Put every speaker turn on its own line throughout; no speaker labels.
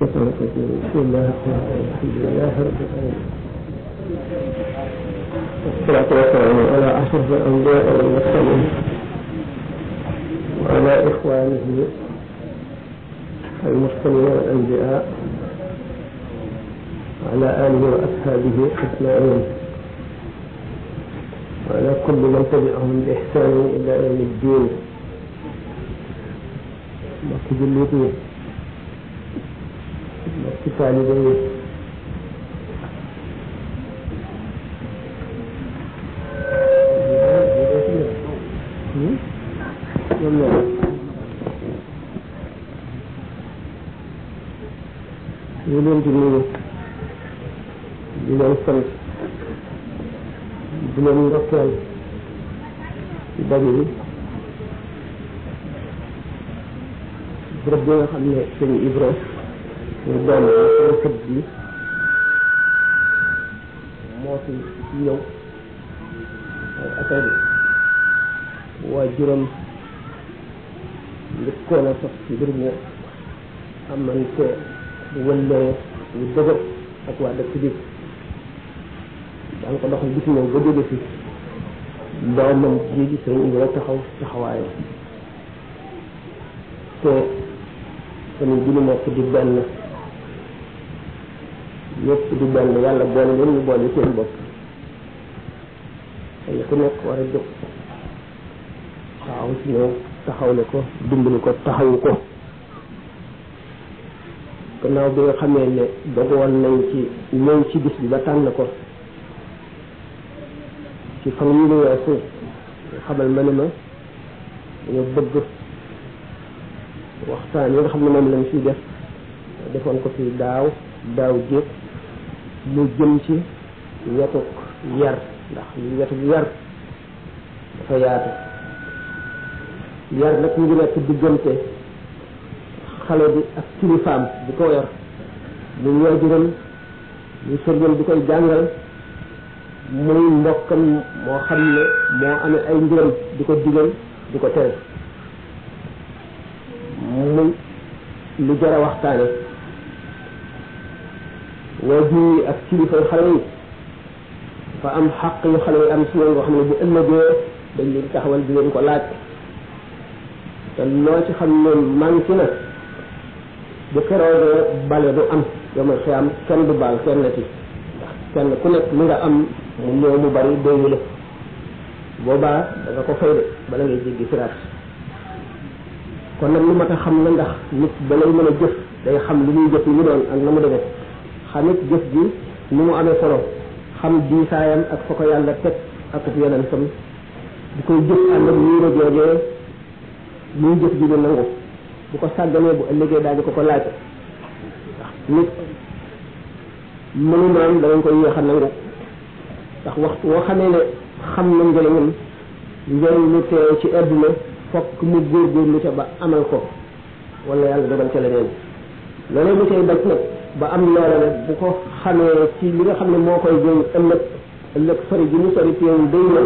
بسم الله الرحمن الرحيم الحمد لله رب العالمين والصلاة والسلام على أشرف الأنبياء والمرسلين وعلى إخوانه المرسلين والأنبياء وعلى آله وأصحابه أجمعين وعلى كل من تبعهم بإحسان إلى يوم الدين. mbokki jullit yi, mbokki taalibe yi, ñu leen di nuyu di leen sant di leen ndokkeel ci daje bi bërëb bi nga xam ne sëñ Ibra ñu doon sama sët bi moo fi ñëw ay affaire waa juróom njëkkoon a sax ci mbir mi amante wëllee yu dëgër ak waa dëkk bi daan ko doxal gis ñëw ba jóge fi doomam ji di sëñ Ibra taxaw taxawaayam te famille bi ñu nekk di benn ñëpp di benn yàlla boole leen ñu boole seen bopp te ku nekk war a jóg taxaw si ñëw taxawle ko dimbali ko taxawu ko gannaaw bi nga xamee ne dogoon nañ ci ñëw ci bis bi ba tànn ko ci fan yi ñu weesu xamal ma ne ma dañoo bëgg waxtaan yi nga xam ne moom lañ fiy def defoon ko fi daaw jéeg mu jëm ci wetuk yar ndax wetuk yar dafa yaatu. yar nag ñu ngi nekk diggante xale bi ak kilifaam bi ko yor muy waajuram muy sëriñam bi koy jàngal muy mbokkam moo xam ne moo amee ay mbiram di ko digal di ko tere muy lu jar a waxtaane. waajur yi ak kilifay xale yi dafa am xaq yu xale yi am si ñoom nga xam ne bu ëllëgee dañ leen taxawal di leen ko laaj te loo ci xam ne manqué na bu keroogee bale du am yomal xiyaam kenn du baal kenn ci ndax kenn ku nekk li nga am mu ñëw mu bari doyu la boobaa da nga ko fay de bala ngay jéggi siraat. kon nag lu mat a xam la ndax nit balay mën a jëf day xam li muy jëf li mu doon ak na mu demee xamit jëf ji ni mu amee solo xam diisaayam ak fa ko yàlla teg ak yeneen sam di koy jëf ànd ak ñuy rajoojee muy jëf ji ñu nangu bu ko sàgganee bu ëllëgee daañu ko laaj ndax nit mënu naan da nga koy yéex a nangu ndax waxtu woo xamee ne xam na njëriñam njëriñ lu teew ci àdduna fokk mu góorgóorlu ca ba amal ko wala yàlla dogal ca leneen loolee mu cay daj nag ba am loola nag bu ko xamee ci li nga xam ne moo koy jël ëllëg sori gi mu sori teewul day na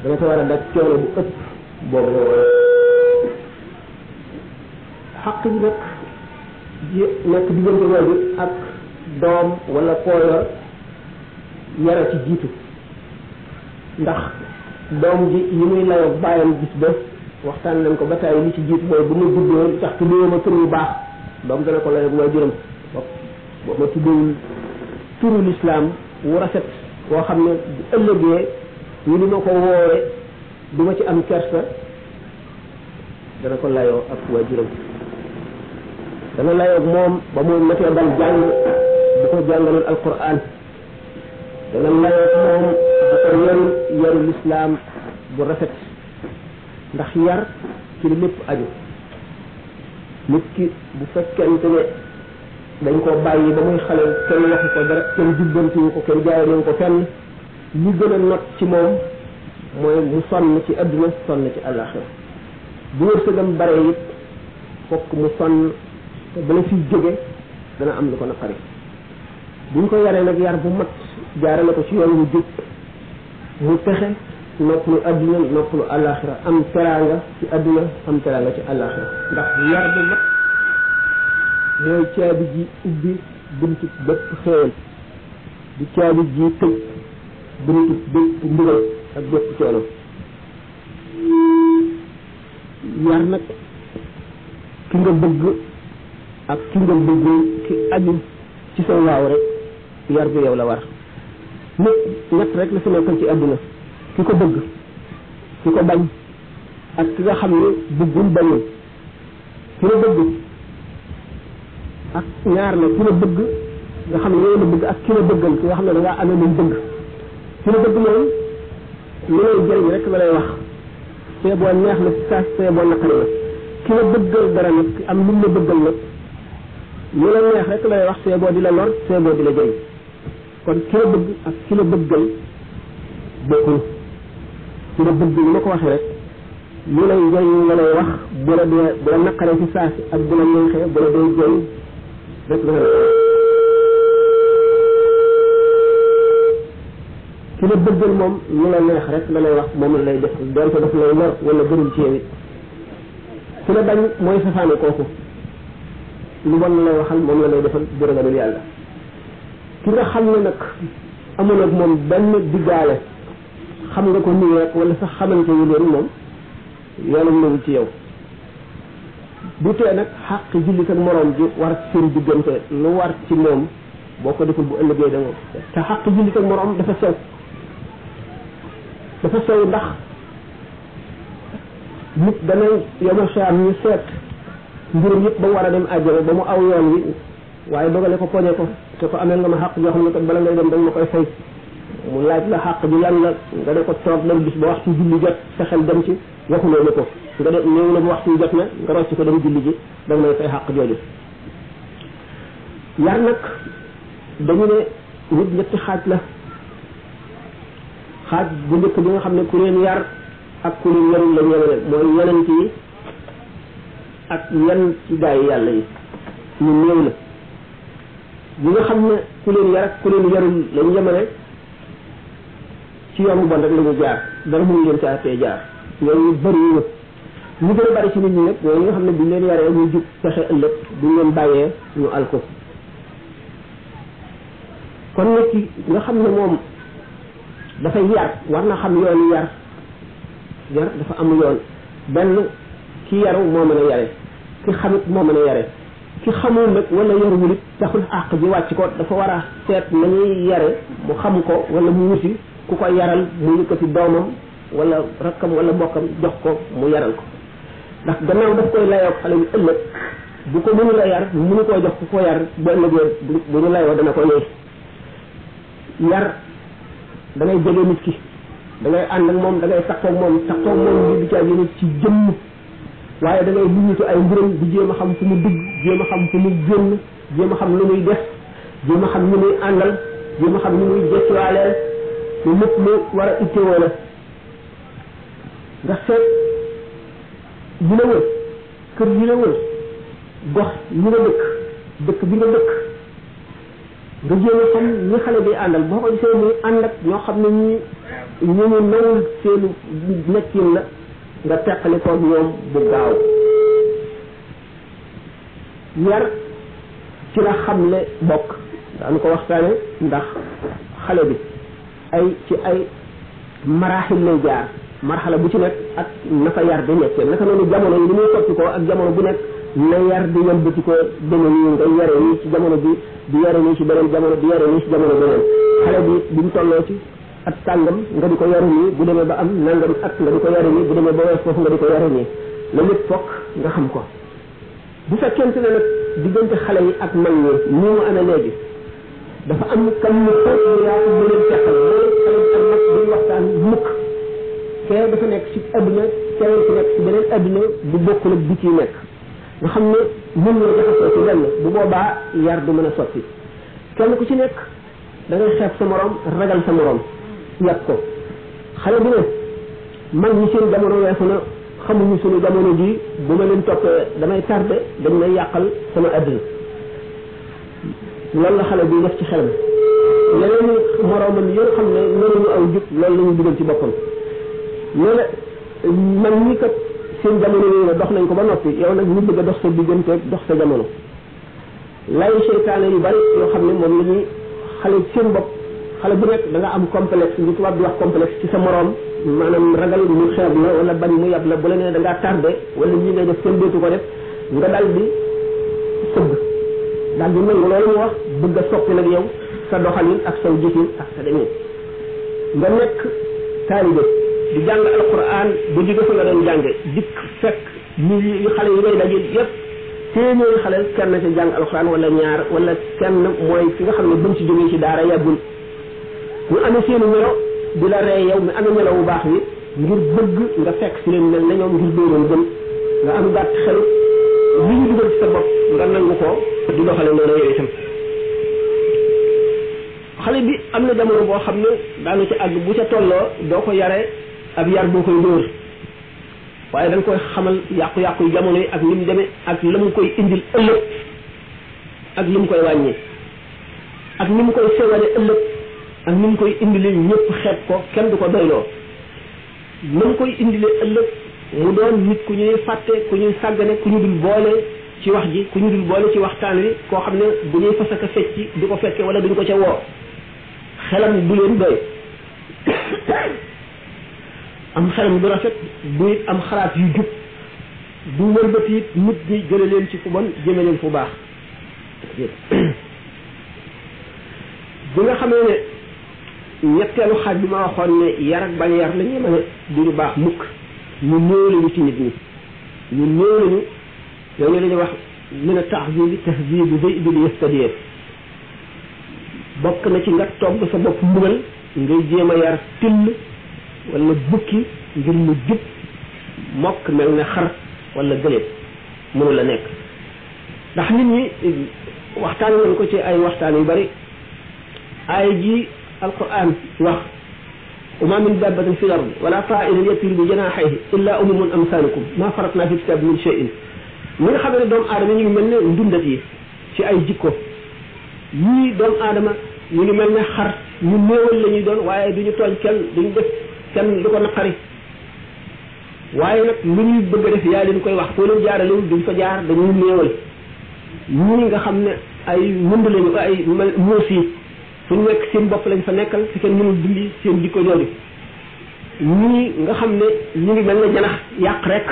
dana ko war a daj coono bu ëpp boobu la war xaq ji nag ji nekk diggante waajur ak doom wala kooyo yara ci jiitu ndax doom ji yi muy layoo bàyyam gis ba waxtaan nañ ko ba tàyyi li ci jiitu mooy bu ma juddoo tax tuddee ma tur yu baax doom dana ko layoo waajuram boo ma tuddewul turu lislaam wu rafet woo xam ne bu ëllëgee ñu li ma ko woowee du ma ci am kersa dana ko layoo ak waajuram dana layoo moom ba muy matee dal jàng bu ko jàngaloon alquran dana layoo moom ba ko yaru lislaam bu rafet ndax yar ci li lépp aju nit ki bu fekkente ne dañ ko bàyyi ba muy xale kenn waxu ko dara kenn jubbantiwu ko kenn jaayalewu ko fenn li gën a not ci moom mooy mu sonn ci adduna sonn ci àllaxira bu wërsëgam bare it fokk mu sonn te bala fi jóge dana am lu ko naqari buñ ko yaree nag yar bu mat jaarale ko ci yoon wu jub mu texe noppalu adduna noppalu àllaxira am teraanga ci adduna am teraanga ci àllaxira ndax yar bu mat mooy caabi ji ubbi buntu bépp xéewal di caabi ji tëj buntu bépp mbugal ak bépp coono yar nag ki nga bëgg ak ki nga bëggul ki aju ci sa waaw rek yar bi yow la war nit ñett rek la fi nekkal ci àdduna ki ko bëgg ki ko bañ ak ki nga xam ne bëggul bañul ki la bëgg ak ñaar la ki la bëgg nga xam ne yow la bëgg ak ki la bëggal ki nga xam ne da ngaa amee luñ bëgg ki la bëgg moom li lay jëriñ rek la lay wax see boo neex la saa see boo naqari la ki la bëggal dara nag am lu la bëggal nag lu la neex rek lay wax see boo di la lor see boo di la jëriñ kon ki la bëgg ak ki la bëggal bokkul ki la bëgg li ma ko waxee rek lu lay jëriñ la lay wax bu la naqaree ci saa si ak bu la neexee bu la dee jëriñ rek la ki la bëggal moom lu la neex rek la lay wax moom la lay def doon ko def lay lor wala gërul ci yow it ki la bañ mooy safaane kooku lu bon la lay waxal moom la lay defal bu ragalul yàlla ki nga xam ne nag amul ak moom benn diggaale xam nga ko nii rek wala sax xamante yu leen moom yoonam newul ci yow du tee nag xàq jullit ak moroom ji war ci seen diggante lu war ci moom boo ko deful bu ëllëgee da nga te xàq jullit ak moroom dafa sew ndax nit danay yomal saam ñu seet mbirum yëpp ba mu war a dem àjjana ba mu aw yoon wi waaye dogale ko poñe ko te ko amee nga ma xàq joo xam ne kat bala ngay dem danga ma koy fay mu laaj la xàq bi lan la nga ne ko toog dem bis ba waxtu julli jot sa xel dem ci waxuloo ne ko nga de ñëw na bu waxtu jot na nga rocc ko dem julli ji danga may fay xàq jooju yar nag dañu ne nit ñetti xaaj la xaaj bu njëkk bi nga xam ne ku leen yar ak ku leen yarul la ñemene mooy yonent yi ak yenn ci gaa yi yàlla yi ñu néew la ñi nga xam ne ku leen yar ak ku leen yarul lañ yemene ci yoon bu bon rek la ñu jaar dara mënu leen saa tee jaar ñooñu bëri ñu gën a bëri ci nit ñi nag ñooy ñi nga xam ne buñ leen yaree ñu jub fexe ëllëg buñ leen bàyyee ñu alko kon nit ki nga xam ne moom dafay yar war na xam yoonu yar dafa am yoon benn ki yaru moo mën a yare ki xamit moo mën a yare ki xamul nag wala yaruwul it taxul àq ji wàcc ko dafa war a seet nañuy yare mu xam ko wala mu wuti ku ko yaral mu yëkkati doomam wala rakkam wala mbokkam jox ko mu yaral ko ndax gannaaw daf koy layoog xale bi ëllëg bu ko mënu la yar mënu koo jox ku ko yar ba ëllëgee bu ñu layoo dana ko yëy yar da ngay jege nit ki da ngay ànd ak moom da ngay taxaw moom li di caa yéene ci jëmm waaye da ngay luñutu ay mbiram di jéem a xam fu mu dugg jéem a xam fu mu génn jéem a xam lu muy def jéem a xam ñu muy àndal jéem a xam ñu muy jëccuwaaleel lu lépp lu war a ittewoo la nga seet yi la wër kër yi la wër gox yi nga dëkk bi nga dëkk nga jéem a xam ñi xale bi àndal boo ko gisee muy ànd ak ñoo xam ne ñi ñu nawul seenu nekkin la nga teqali ko ñoom bu gaaw yar ci la xamle bokk daanu ko waxtaane ndax xale bi ci ay maraaxil lay jaar marxala bu ci nekk ak naka yar di nekkee naka noonu jamono yi li muy soppi ko ak jamono bu nekk na yar di wëlbati ko deme nii nga yare nii ci jamono bi di yare nii ci beneen jamono di yare nii ci jamono beneen xale bi bi mu tolloo ci at tàngam nga di ko yare nii bu demee ba am nangam at nga di ko yare nii bu demee ba wees foofu nga di ko yare nii la lépp fokk nga xam ko bu fekkente ne nag diggante xale yi ak mag ñi ni mu amee léegi dafa am kam mu xóot bu yaatu bu leen teqal mooy xale bi ak mag duñ waxtaan mukk kee dafa nekk ci adduna keneen ci nekk ci beneen adduna bu bokkul ak bi ciy nekk nga xam ne mën nga jaxasoo ci lenn bu boobaa yar du mën a sotti kenn ku ci nekk da ngay xeeb sa morom ragal sa morom yàq ko xale bi ne mag ñi seen jamono weesu na xamuñu suñu jamono ji bu ma leen toppee damay tardé dañ may yàqal sama adduna loolu la xale bi def ci xelam yeneen moromam yi nga xam ne mënuñu aw jub loolu la ñu dugal ci boppam loolu mag ñi kat seen jamono yooyu la dox nañ ko ba noppi yow nag ñu bëgg a dox sa diggante dox sa jamono lay seytaane yu bari yoo xam ne moom la ñuy xale seen bopp xale bu nekk da nga am complexe li tubaab di wax complexe ci sa moroom maanaam ragal mu xeeb la wala bañ mu yab la bu la nee da ngaa tardé wala ñi ngay def kenn dootu ko def nga dal di sëgg daal di nangu loolu mu wax bëgg a soppi nag yow sa doxalin ak saw jëfin ak sa demin nga nekk taalibe di jàng alquran bu jóge fa nga doon jànge dikk fekk yu xale yi ngay dajil yépp téeméeri xale kenn ci jàng alquran wala ñaar wala kenn mooy ki nga xam ne buñ ci jógee ci daara yàggul ñu amee seeni melo di la ree yow mi amee melo bu baax wi ngir bëgg nga fekk si leen mel na ñoom ngir dóoroon gën nga am gàtt xelu li ñu dugal ci sa bopp nga nangu ko di doxale noonu yow itam xale bi am na jamono boo xam ne daanu ci àgg bu ca tolloo doo ko yare ab yar boo koy dóor waaye dañ koy xamal yàqu-yàqu yu jamono yi ak ni mu demee ak la mu koy indil ëllëg ak li mu koy wàññi ak ni mu koy sewale ëllëg ak ni mu koy indilee ñëpp xeeb ko kenn du ko doyloo ni mu koy indilee ëllëg mu doon nit ku ñuy fàtte ku ñuy sàggane ku ñu dul boole ci wax ji ku ñu dul boole ci waxtaan wi koo xam ne bu ñuy fas ak a fecc di ko fekke wala duñ ko ca woo xelam du leen doy am xelam du rafet du it am xalaat yu jub du wëlbati it nit ñi jële leen ci fu bon jëme leen fu baax bi nga xamee ne ñetteelu xaaj bi ma waxoon ne yar ak bañ yar la ñuy mën a du lu baax mukk ñu néew lañu ci nit ñi ñu néew lañu yow ne lañuy wax min a tahzibi tahzibu zaydul yastadiyee bokk na ci nga togg sa bopp mbugal ngay jéem a yar till wala bukki ngir mu jub mokk mel ne xar wala gëléet mënu la nekk ndax nit ñi waxtaan nañ ko ci ay waxtaan yu bari aaya ji alquran wax وما من دابة في الأرض ولا طائر يطير بجناحيه إلا أمم أمثالكم ما فرطنا في الكتاب من شيء من خبر دوم آدم ñu ngi mel ne ndundat yi ci ay jikko ñii doom aadama ñu ngi mel ne xar ñu néewal la ñuy doon waaye duñu tooñ kenn duñu def kenn lu ko naqari waaye nag lu ñuy bëgg a def yaa leen koy wax foo leen jaaralewul duñ fa jaar dañuy néewal ñii nga xam ne ay mënd lañu ay muus yi fu ñu nekk seen bopp lañ fa nekkal fi kenn mënul dindi seen jikko jooju ñii nga xam ne ñu ngi mel ne janax yàq rek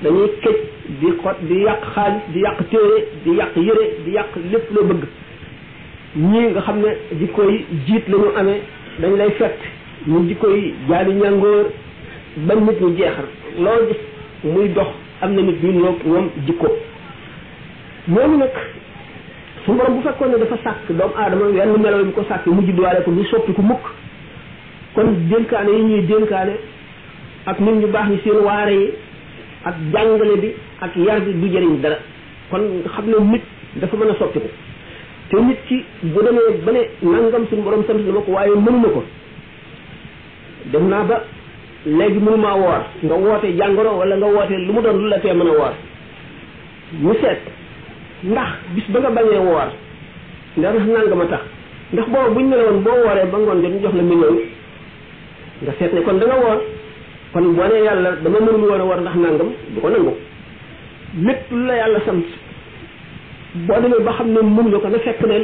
dañuy këj di xot di yàq xaalis di yàq téere di yàq yére di yàq lépp loo bëgg ñii nga xam ne jikko yi jiit la ñu amee dañ lay fett ñu jikko yi jaani ñàngoor bañ nit ñu jeexal loolu gis muy dox am na nit ñu noog ñoom jikko ñooñu nag su borom bu fekkoon ne dafa sàkk doomu aadama wenn melo yi ko sàkk mu judduwaale ko du soppi ku mukk kon dénkaane yi ñuy dénkaane ak nit ñu baax ñi seen waare yi ak jàngale bi ak yar bi du jëriñ dara kon nga xam ne nit dafa mën a soppiku te nit ki bu demee ba ne nangam suñu borom sant na ma ko waaye mënuma ko dem naa ba léegi mënumaa woor nga woote jàngoro wala nga woote lu mu doon lu la tee mën a woor ñu seet ndax bis ba nga bañee woor ndax nangam a tax ndax boobu buñ ne la woon boo wooree ba ngoon jot ñu jox la million nga seet ne kon da nga woor kon boo nee yàlla dama mënul woon a woor ndax nangam du ko nangu lépp lu la yàlla sant boo demee ba xam ne mënuloo ko na fekk ne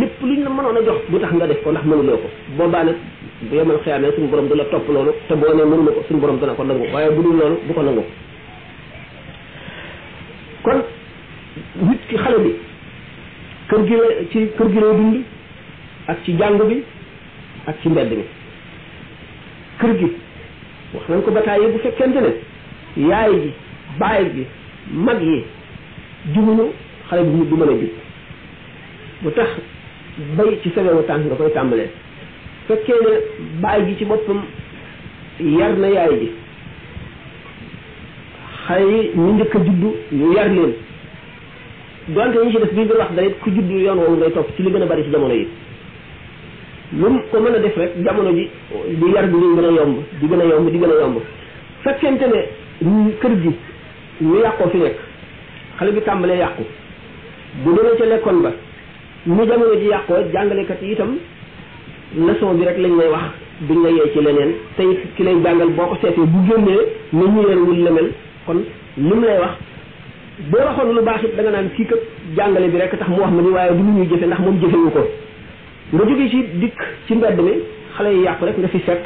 lépp luñ la mënoon a jox du tax nga def ko ndax mënuloo ko boobaa nag bu yemal xiyaamee suñu borom du la topp loolu te boo nee mënuloo ko suñu borom dana ko nangu waaye bu dul loolu du ko nangu kon nit ki xale bi kër gi la ci kër gi lay dund ak ci jàng bi ak ci mbedd mi kër gi wax nañ ko bataay bu fekkente ne yaay ji baay ji mag yi jubuñu xale bi du mën a jub bu tax bay ci sewewu tànk nga koy tàmbalee fekkee ne baay ji ci boppam yar na yaay ji xale yi ñu njëkk a juddu ñu yar leen donte ñu ci def bii bir wax day ku juddu yoon woowu ngay topp ci li gën a bari ci jamono yi lu ko mën a def rek jamono ji di yar bi di gën a yomb di gën a yomb di gën a yomb fekkente ne kër gi ñu yàqoo fi nekk xale bi tàmbalee yàqu bu demee ca lekkoon ba ñu jamono ji yàqoo jàngalekat yi itam leçon bi rek lañ lay wax duñ la yee ci leneen te it ki lay jàngal boo ko seetee bu génnee na ñu leen wul lemel kon lim lay wax boo waxoon lu baax it da nga naan kii kat jàngale bi rek tax mu wax ma ni waaye du lu ñuy jëfe ndax moom jëfewu ko nga jóge ci dikk ci mbedd mi xale yi yàqu rek nga fi fekk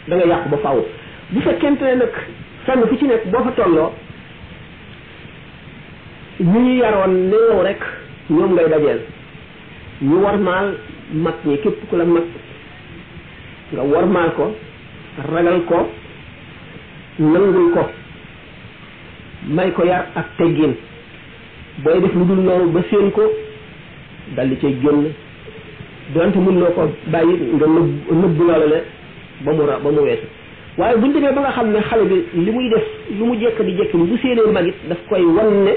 da nga yàqu ba faaw bu fekkente ne nag fenn fu ci nekk boo fa tolloo ñu ñu yaroon ne yow rek ñoom ngay dajeel ñu warmaal mag ñi képp ku la mag nga warmaal ko ragal ko nangul ko may ko yar ak teggin booy def lu dul noonu ba séen ko daldi cay génn donte mën loo ko bàyyi nga nëbb loola le ba mu weesu waaye buñ demee ba nga xam ne xale bi li muy def lu mu jekk di jekk ni bu séenee magit daf koy wan ne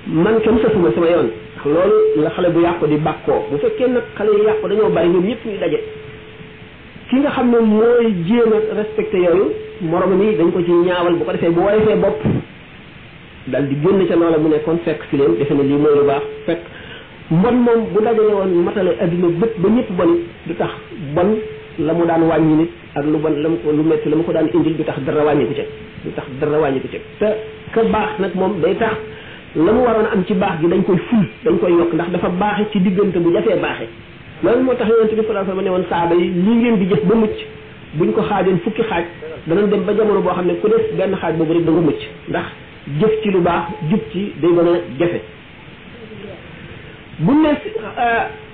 man kenn sëfuma sama yoon ndax loolu la xale bu yàqu di bàkkoo bu fekkee nag xale yi yàqu dañoo bari ñoom ñëpp ñu daje ki nga xam ne mooy jéem a respecté yooyu moromam yi dañ ko ci ñaawal bu ko defee bu woyofee bopp dal di génn ca loola mu nekkoon fekk si leen defe ne lii mooy lu baax fekk mbon moom bu dajale woon matale adduna bépp ba ñëpp bon du tax bon la mu daan wàññi nit ak lu bon la mu ko lu metti la mu ko daan indil du tax dara wàññi ko ca du tax dara wàññi ko ca te ka baax nag moom day tax la mu waroon a am ci baax gi dañ koy ful dañ koy yokk ndax dafa baaxe ci diggante bu jafee baaxe loolu moo tax yonent bi sallallahu alayhi wasallam ne woon saaba yi lii ngeen di jëf ba mucc buñ ko xaajoon fukki xaaj danañ dem ba jamono boo xam ne ku def benn xaaj boobu rek da nga mucc ndax jëf ci lu baax jub ci day gën a jafe bu ne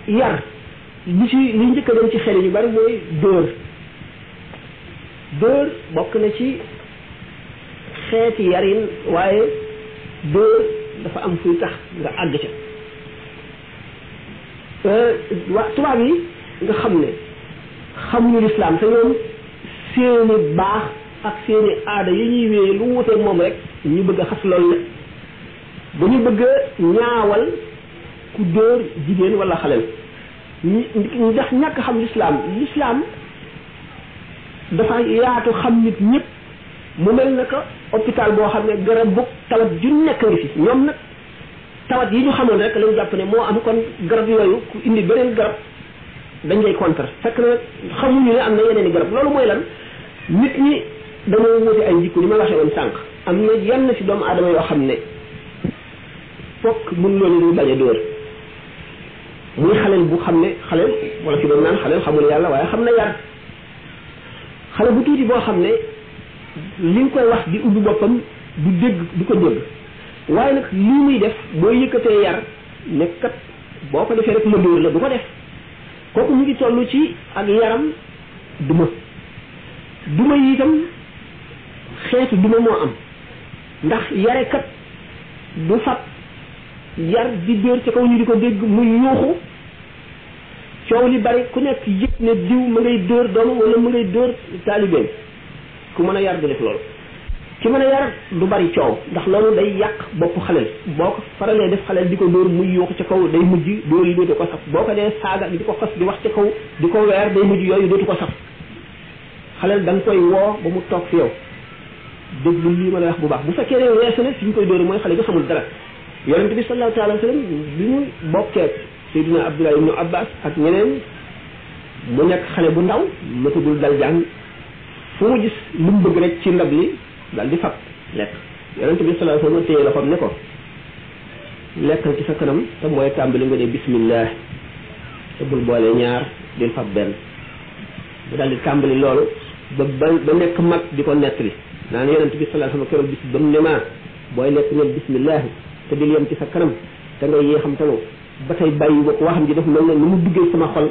yar li njëkk a dem ci xel yu bari mooy dóor bokk na ci xeeti yarin waaye dóor dafa am fuy tax nga àgg ca waa tubaab yi nga xam ne xamuñu lislaam te ñoom seeni baax ak seeni aada yi ñuy wéye lu wuteeg moom rek ñu bëgg a xas loolu la ba ñu bëgg a ñaawal ku dóor jigéen wala xaleel ndax ñàkk xam lislaam dafa yaatu xam nit ñëpp mu mel na ko hôpital boo xam ne garab bu tawat ju nekk ngi fi ñoom nag tawat yi ñu xamoon rek lañu jàpp ne moo am kon garab yooyu ku indi beneen garab dañ lay contre fekk na xamuñu ne am na yeneen i garab loolu mooy lan nit ñi dañoo wuute ay jikko li ma waxee woon sànq am na yenn ci doomu aadama yoo xam ne fokk mën loolu ñu bañ a dóor muy xaleel bu xam ne xaleel wala fi doon naan xaleel xamul yàlla waaye xam na yar xale bu tuuti boo xam ne li nga koy wax di ubbi boppam du dégg du ko dégg waaye nag lii muy def boo yëkkatee yar nekkat boo ko defee rek ma dóor la du ko def kooku mu ngi toll ci ak yaram duma yi itam xeetu duma moo am ndax yarekat du fab yar di dóor ca kaw ñu di ko dégg mu yuuxu coow li bari ku nekk yëg ne diw ma ngay dóor doomam wala ma ngay dóor taalibeem ku mën a yar du def loolu ki mën a yar du bari coow ndax loolu day yàq bopp xaleel boo ko faralee def xaleel di ko dóor muy yuuxu ca kaw day mujj dóor yi dootu ko saf boo ko dee saaga di ko xas di wax ca kaw di ko weer day mujj yooyu dootu ko saf xaleel da nga koy woo ba mu toog fi yow déglu lii ma lay wax bu baax bu fekkee ne weesu ne fi ñu koy dóori mooy xale bi xamul dara yonent bi sallallahu alayhi wa sallam bi mu bokkee Seydina Abdullah ibnu Abbas ak ñeneen mu nekk xale bu ndaw matagul dal jàng fu mu gis lu mu bëgg rek ci ndab li dal di fab lekk yonent bi sallallahu alayhi wa sallam téye loxoom ne ko lekkal ci sa kanam te mooy tàmbali nga ne bismillah te bul boole ñaar del fab benn bu dal di tàmbali loolu ba nekk mag di ko nettali naan yonent bi sallallahu alayhi wa sallam keroog bis ba mu ne maa booy lekk neen bismillah te dil yem ci sa kanam te ngay yee xam tamit ba tey bàyyi ba ko waxam ji dafa mel ne ni mu duggee sama xol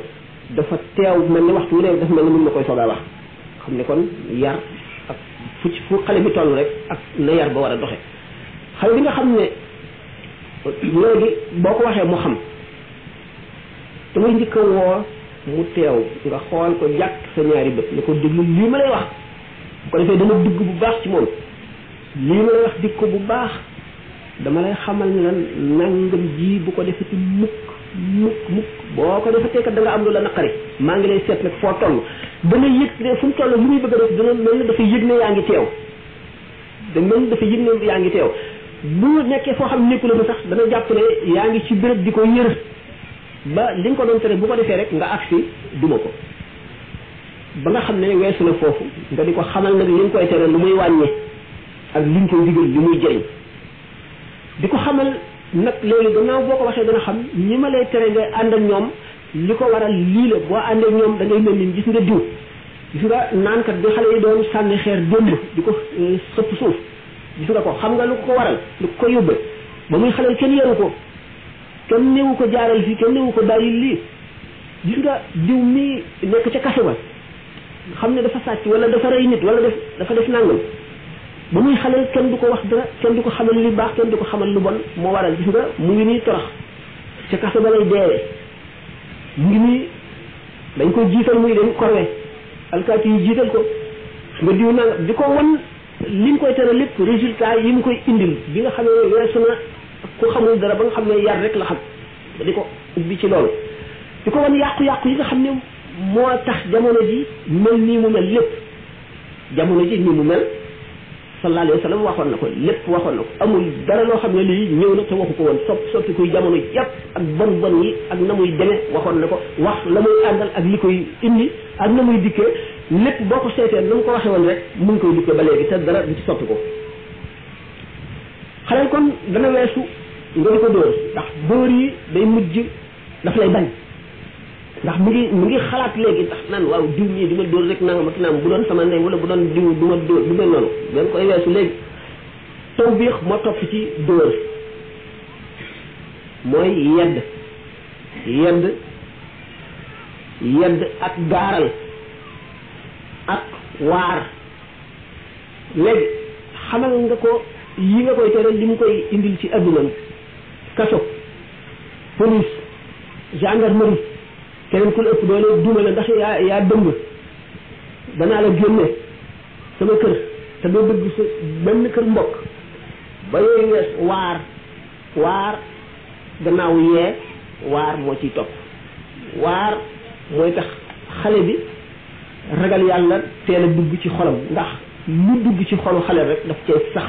dafa teew mel ni waxtu wu ne dafa mel ne mun ma koy soogaa wax xam ne kon yar ak fu xale bi toll rek ak na yar ba war a doxe xale bi nga xam ne léegi boo ko waxee mu xam te muy njëkk a woo mu teew nga xool ko jàkk sa ñaari bët ne ko déglu lii ma lay wax bu ko defee dana dugg bu baax ci moom lii ma lay wax dig ko bu baax dama lay xamal ne lan nangam ji bu ko defati mukk boo ko defatee kat da nga am lu la naqari maa ngi lay seet nag foo toll dana yëg ne fu mu toll lu muy bëgg a def dana mel ne dafa yëg ne yaa ngi teew da mel ne dafa yëg ne yaa ngi teew bu nekkee foo xam nekku la ba sax dana jàpp ne yaa ngi ci béréb di ko yër ba li nga ko doon tere bu ko defee rek nga agsi duma ko ba nga xam ne weesu na foofu nga di ko xamal nag li nga koy tere lu muy wàññi ak liñ koy digal li muy jëriñ di ko xamal nag léegi gannaaw boo ko waxee dana xam ñi ma lay tere ngay ànd ak ñoom li ko waral lii la boo àndee ak ñoom da ngay mel ni gis nga diw gis nga naankat bi xale yi doon sànni xeer démb di ko xëpp suuf gis nga ko xam nga lu ko waral lu ko yóbbee ba muy xale kenn yaru ko kenn néewu ko jaaral fii kenn néewu ko bàyyi lii gis nga diw mii nekk ca kaso ba xam ne dafa sàcc wala dafa rey nit wala dafa def nangam ba muy xale kenn du ko wax dara kenn du ko xamal lu baax kenn du ko xamal lu bon moo waral gis nga mu ngi nii torox ca kaso ba lay deewee mu ngi nii dañ ko jiital muy dem korwe alkaati yi jiital ko nga diw nanga di ko wan li mu koy tere lépp résultat yi mu koy indil bi nga xam ne weesu na ku xamul dara ba nga xam ne yar rek la xam di ko ubbi ci loolu di ko wan yàqu-yàqu yi nga xam ne moo tax jamono ji mel nii mu mel lépp jamono ji nii mu mel sallallahu alayhi wa sallam waxoon na ko lépp waxoon na ko amul dara loo xam ne lii ñëw na te waxu ko woon soppi kuy jamono yépp ak bon yi ak na muy demee waxoon na ko wax la muy àndal ak li koy indi ak na muy dikkee lépp boo ko seetee na mu ko waxee woon rek mu ngi koy dikkee ba léegi te dara du ci soppi ko xale kon dana weesu nga di ko dóor ndax dóor yi day mujj daf lay bañ ndax mu ngi xalaat léegi ndax naan waaw diw mii di ma dóor rek nanga ma tinaam bu doon sama ndey wala bu doon diw du ma dóor du mel noonu dañ koy weesu léegi tawbiix moo topp ci dóor mooy yedd ak gaaral ak waar léegi xamal nga ko yi nga koy tere li mu koy indil ci addunam kaso police gendarmerie keneen ku la ëpp doole duma la ndax yaa dëmb danaa la génne sama kër te doo bëgg sa benn kër mbokk ba yooyu wees waar gannaaw yee waar moo ciy topp waar mooy tax xale bi ragal yàlla teel a dugg ci xolam ndax lu dugg ci xolu xale rek daf cay sax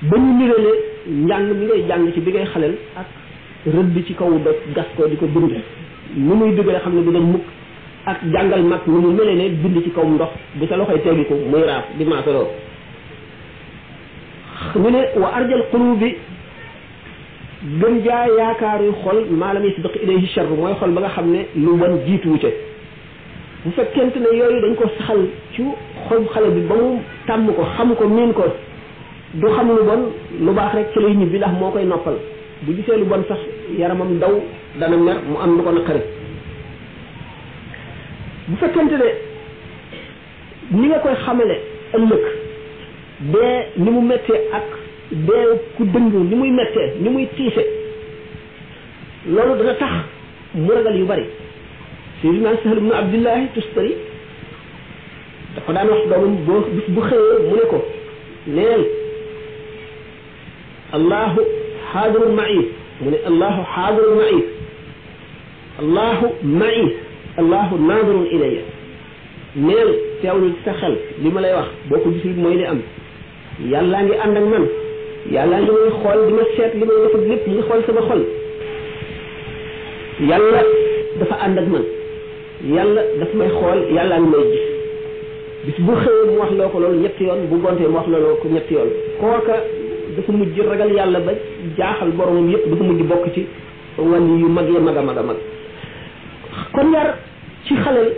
ba ñu nirale njàng mi ngay jàng ci bi ngay xaleel ak rëdd ci kaw doj gas ko di ko bind ni muy duggale xam ne du doon mukk ak jàngal mag ni mu mele ne bind ci kaw ndox bu sa loxoy teggi ko muy raaf di maasaloo ñu ne wa arjal qulubi gën jaa yaakaaru xol maalam yasbiq ilayhi sharr mooy xol ba nga xam ne lu bon jiituwu ca bu fekkente ne yooyu dañ ko saxal ci xol xale bi ba mu tàmm ko xam ko miin ko du xam lu bon lu baax rek ci lay ñibbi ndax moo koy noppal bu gisee lu bon sax yaramam daw dana mer mu am lu ko naqari bu fekkente ne ni nga koy xamale ëllëg dee ni mu mettee ak dee ku dëng ni muy mettee ni muy tiise loolu dana tax mu ragal yu bari Sayyidina Sahl ibn Abdillahi Tustari dafa daan wax doomam boo bis bu xëyee mu ne ko neel allahu xaadirun ma'i mu ne allahu xaadirun ma'i allahu ma'i allahu naadirun ilayya neel teewlu ci sa xel li ma lay wax boo ko gisul mooy li am yàllaa ngi ànd ak man yàllaa ngi may xool di ma seet li may def lépp mu ngi xool sama xol yàlla dafa ànd ak man yàlla daf may xool yàllaa ngi may gis bis bu xëyee mu wax loo ko loolu ñetti yoon bu gontee mu wax loo ko ñetti yoon kooka dafa mujj ragal yàlla ba jaaxal boromam yépp dafa mujj bokk ci wàllu yu mag ya mag a mag a mag kon yar ci xaleel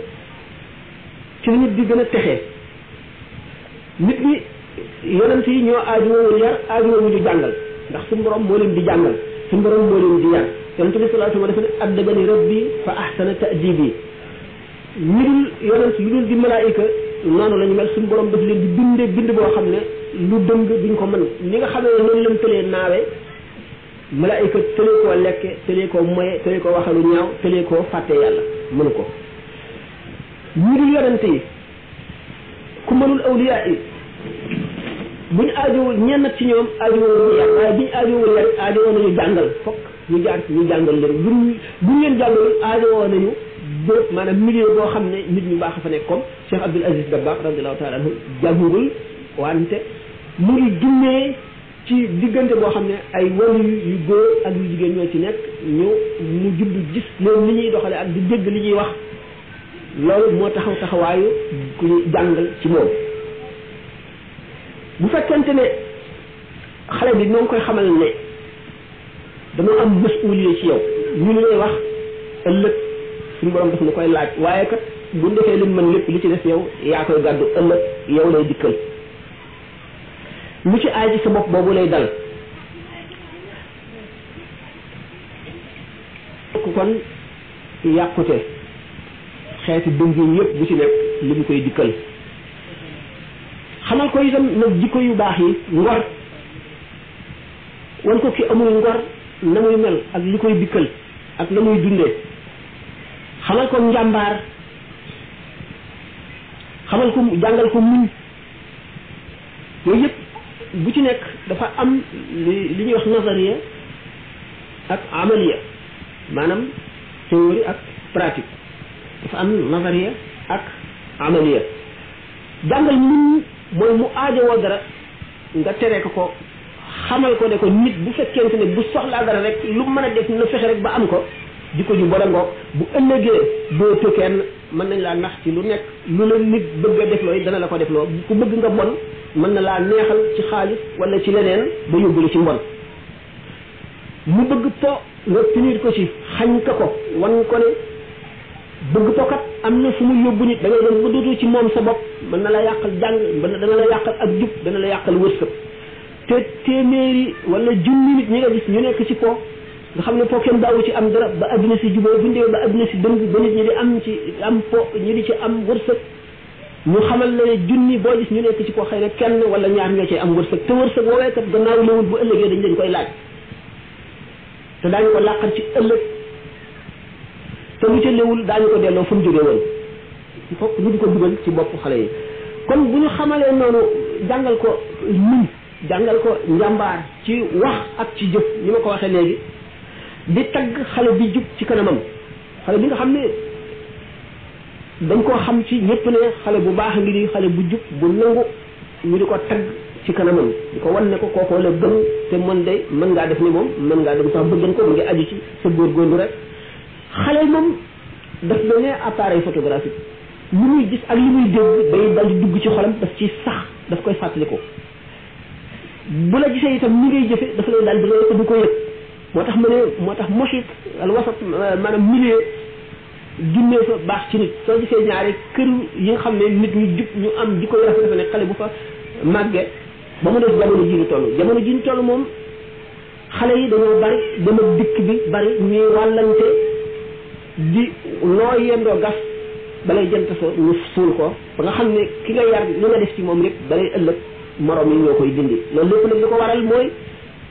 ci nit di gën a texee nit ñi yonent yi ñoo aajowul yar aajowul ñu jàngal ndax suñu borom moo leen di jàngal suñu borom moo leen di yar yonent bi sallallahu alayhi wa sallam dafa ne addabani rabbi fa ahsana ta'dibi ñu dul yonent yu dul di malaayika noonu la ñu mel suñu borom daf leen di bindee bind boo xam ne lu dëng duñ ko mën li nga xam ne noonu lañ tëlee naawe malaayika tëlee koo lekke tëlee koo moye tëlee koo waxalu ñaaw tëlee koo fàtte yàlla mënu ko ñu dul yonent yi ku mënul awliya yi buñ aajowul ñenn ci ñoom aajowul yar waaye buñ aajowul yar aajowoo nañu jàngal fokk ñu jaar ci ñu jàngal leen buñ leen jàngalul aajowoo nañu bërëb maanaam milieu boo xam ne nit ñu baax fa nekk comme Cheikh Abdul Aziz Dabakh radiyallahu taala anhu jàngul wante mu ngi dunnee ci diggante boo xam ne ay wàllu yu góor ak yu jigéen ñoo ci nekk mu jublu gis leen li ñuy doxale ak di dégg li ñuy wax loolu moo taxawaayu ku ñu jàngal ci moom bu fekkente ne xale bi ñoo ngi koy xamal ne dama am masuuliye ci yow ñu lay wax ëllëg suñu borom daf ñu koy laaj waaye kat bu defee liñ mën lépp li ci des yow yaa koy gàddu ëllëg yow lay dikkal lu ci aay ci sa bopp boobu lay dal kon yàqute xeeti dëngin yëpp bu ci nekk li mu koy dikkal xamal ko itam nag jikko yu baax yi ngor wan ko ki amul ngor na muy mel ak li koy dikkal ak la muy dundee xamal ko njàmbaar xamal ko jàngal ko muñ yooyu yëpp bu ci nekk dafa am li ñuy wax nazariya ak amaliya maanaam théorie ak pratique dafa am nazariya ak amaliya jàngal muñ mooy mu aajowoo dara nga tere ko xamal ko ne ko nit bu fekkente ne bu soxlaa dara rek lu mën a def na fexe rek ba am ko jikko ju bon a ngoog bu ëllëgee doo të kenn mën nañ laa nax ci lu nekk lu la nit bëgg a def looy dana la ko def loo ku bëgg nga bon mën na laa neexal ci xaalis wala ci leneen ba yóbbu la ci mbon mu bëgg po nga punir ko ci xañ ko wan ko ne bëgg po kat am na fu mu yóbbu nit da ngay dem ba dootoo ci moom sa bopp mën na la yàqal jàng dana la yàqal ak jub dana la yàqal wërsëg te téeméeri wala junni nit ñi nga gis ñu nekk ci po nga xam ne po kenn daawu ci am dara ba adduna si juboo bu ndee ba adduna si dëng ba nit ñi di am po ñi di ci am wërsëg ñu xamal la ne junni boo gis ñu nekk ci po xëy na kenn wala ñaar ñoo cee am wërsëg te wërsëg woowee kat gannaaw lewul bu ëllëgee dañ leen koy laaj te daañu ko làqal ci ëllëg te lu ca lewul daañu ko delloo fu mu jógee woon fokk ñu di ko dugal ci bopp xale yi kon bu ñu xamalee noonu jàngal ko muñ jàngal ko njàmbaar ci wax ak ci jëf ni ma ko waxee léegi di tagg xale bi jub ci kanamam xale bi nga xam ne dañ koo xam ci ñëpp ne xale bu baax ngi nii xale bu jub bu nangu ñu di ko tagg ci kanamam di ko wan ne ko kookoo la gën te mën de mën ngaa def ni moom mën ngaa dem sax bëggan ko mu ngi aju ci sa góorgóorlu rek xale moom daf mel ne appareil photographique li muy gis ak li muy dégg day dal di dugg ci xolam daf ci sax daf koy fàttaliku bu la gisee itam ni ngay jëfe dafa lay daal di rey te du ko yëg moo tax muhit al wasat maanaam milieu junnee fa baax ci nit soo gisee ñaari kër yi nga xam ne nit ñu jub ñu am di koy rafet dafa ne xale bu fa màggee ba mu def jamono ji ñu toll moom xale yi dañoo bari dem ak dikk bi bari ñuy wàllante di loo yendoo gas balay jant so ñu suul ko ba nga xam ne ki nga yar li nga def ci moom lépp balay ëllëg morom yi ñoo koy dindi loolu lépp nag li ko waral mooy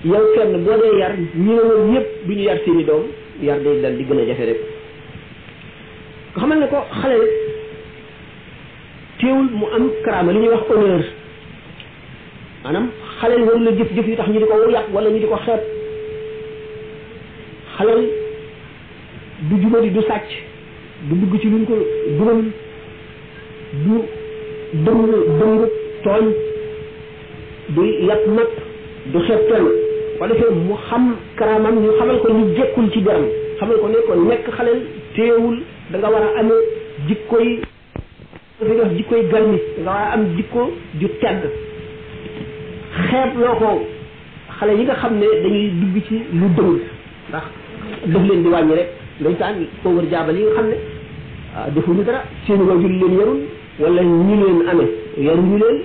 yow kenn boo dee yar ñi nga woon ñëpp du ñu yar seeni doom yar day dal di gën a jafe rek nga xamal ne ko xale teewul mu am karaama li ñuy wax honneur maanaam xale waru la jëf-jëf yu tax ñu di ko yàq wala ñu di ko xeeb xalal du jubadi du sàcc du dugg ci luñ ko dugal du dëng tooñ du yàpp nag du xeeb kenn ko defee mu xam karaamam ñu xamal ko ñu jekkul ci deram xamal ko ne ko nekk xaleel teewul da nga war a amee jikko yi dafay wax jikko yi garmi da nga war a am jikko ju tedd xeeb loo ko xale yi nga xam ne dañuy dugg ci lu dëng ndax daf leen di wàññi rek ndeysaan ko wër jaabal yi nga xam ne defuñu dara seen wajur leen yarul wala ñu leen amee yaruñu leen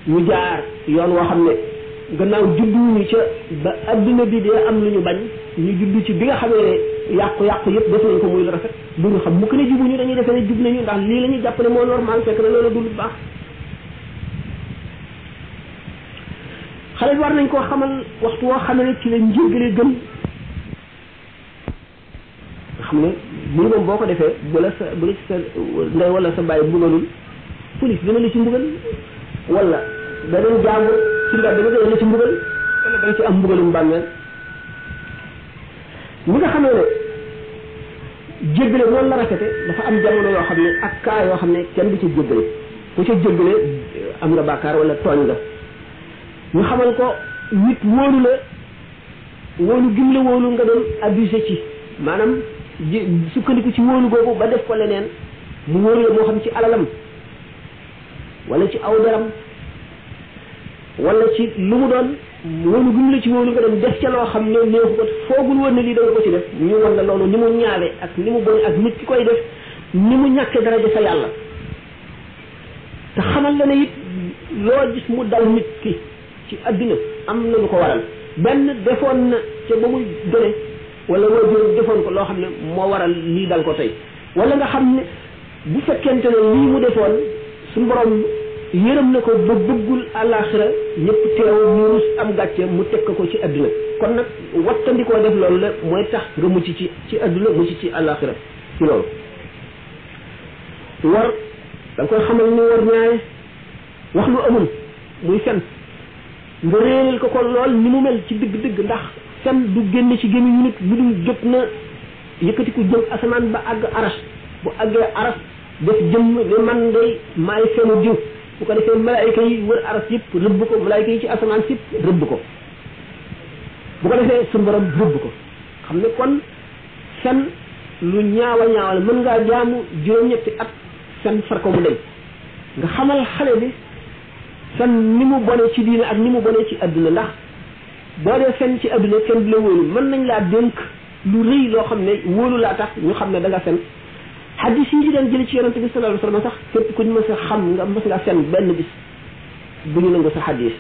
ñu jaar yoon woo xam ne gannaaw judduñu ca ba adduna bi dee am lu ñu bañ ñu juddu ci bi nga xamee ne yàqu-yàqu yëpp def nañ ko muy lu rafet du ñu xam mukk ne jubuñu dañuy defee ne jub nañu ndax lii la ñuy jàpp ne moo normal fekk na loolu du lu baax xale bi war nañ koo xamal waxtu woo xam ne ci la njéggale gën nga xam ne muy moom boo ko defee bu la sa ndey wala sa bàyyi mbugalul police dina la ci mbugal wala beneen jàmbur ci ndax dama dana la ci mbugal wala danga ci am mbugalum bàmmeel ñi nga xamee ne jéggale noonu la rafete dafa am jamono yoo xam ne ak kaa yoo xam ne kenn du ci jéggale ku ca jéggale am nga bàkkaar wala tooñ nga ñu xamal ko nit wóolu la wóolu gim la wóolu nga doon abusé ci maanaam sukkandiku ci wóolu googu ba def ko leneen mu wóolu la moo xam ci alalam wala ci aw daram wala ci lu mu doon wóolu gum la ci wóolu nga dem def ca loo xam ne neexu ko foogul woon ne lii da nga ko ci def ñu wan la loolu ni mu ñaawe ak ni mu bone ak nit ki koy def ni mu ñàkke daraja fa yàlla te xamal la ne it loo gis mu dal nit ki ci adduna am na lu ko waral benn defoon na ca ba muy gëne wala waajur defoon ko loo xam ne moo waral lii dal ko tey wala nga xam ne bu fekkente ne lii mu defoon suñu borom yërëm na ko ba bëggul àllaaxira ñëpp teew ñu rus am gàcce mu teg ko ci adduna kon nag wattandikoo def loolu la mooy tax nga mucc ci adduna mucc ci àllaaxira ci loolu war da nga koy xamal ni war ñaare wax lu amul muy fen nga réeral ko lool ni mu mel ci dëgg-dëgg ndax fen du génn ci gémmiñu nit lu dul jot na yëkkatiku jëm asamaan ba àgg aras bu àggee aras def jëmm ne man day maay fenu diw bu ko defee malaayika yi wër aras yëpp rëbb ko malaayika yi ci asamaan si yëpp rëbb ko bu ko defee suñu borom rëbb ko xam ne kon fen lu ñaawa ñaawal mën ngaa jaamu juróom-ñetti at fen far ko mu dem nga xamal xale bi fen ni mu bone ci diine ak ni mu bone ci adduna ndax boo dee fen ci adduna kenn du la wóolu mën nañ laa dénk lu rëy loo xam ne wóolu laa tax ñu xam ne da nga fen hadis yi daan jëli ci yonente bi sallallahu alayhi wasallam sax képp ku ñu mës a xam nga mës nga fen benn bis bu ñu nangu sa hadis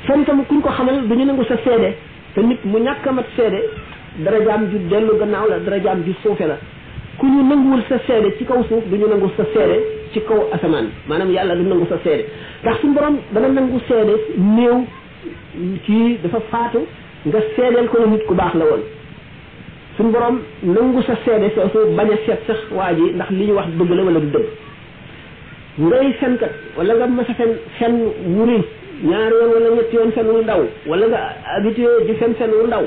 fen tam kuñ ko xamal du ñu nangu sa seede te nit mu ñàkk a mat seede darajaam ju dellu gannaaw la darajaam ju suufe la ku ñu nanguwul sa seede ci kaw suuf du ñu nangu sa seede ci kaw asamaan maanaam yàlla du nangu sa seede ndax suñu borom dana nangu seede néew kii dafa faatu nga seedeel ko ne nit ku baax la woon suñu borom nangu sa seede soosu bañ a seet sax waa ji ndax li ñu wax dëgg la wala du dëgg ngay fenkat wala nga mas a fen wu rëy ñaari yoon wala ñetti yoon fen wu ndaw wala nga habitué di fen wu ndaw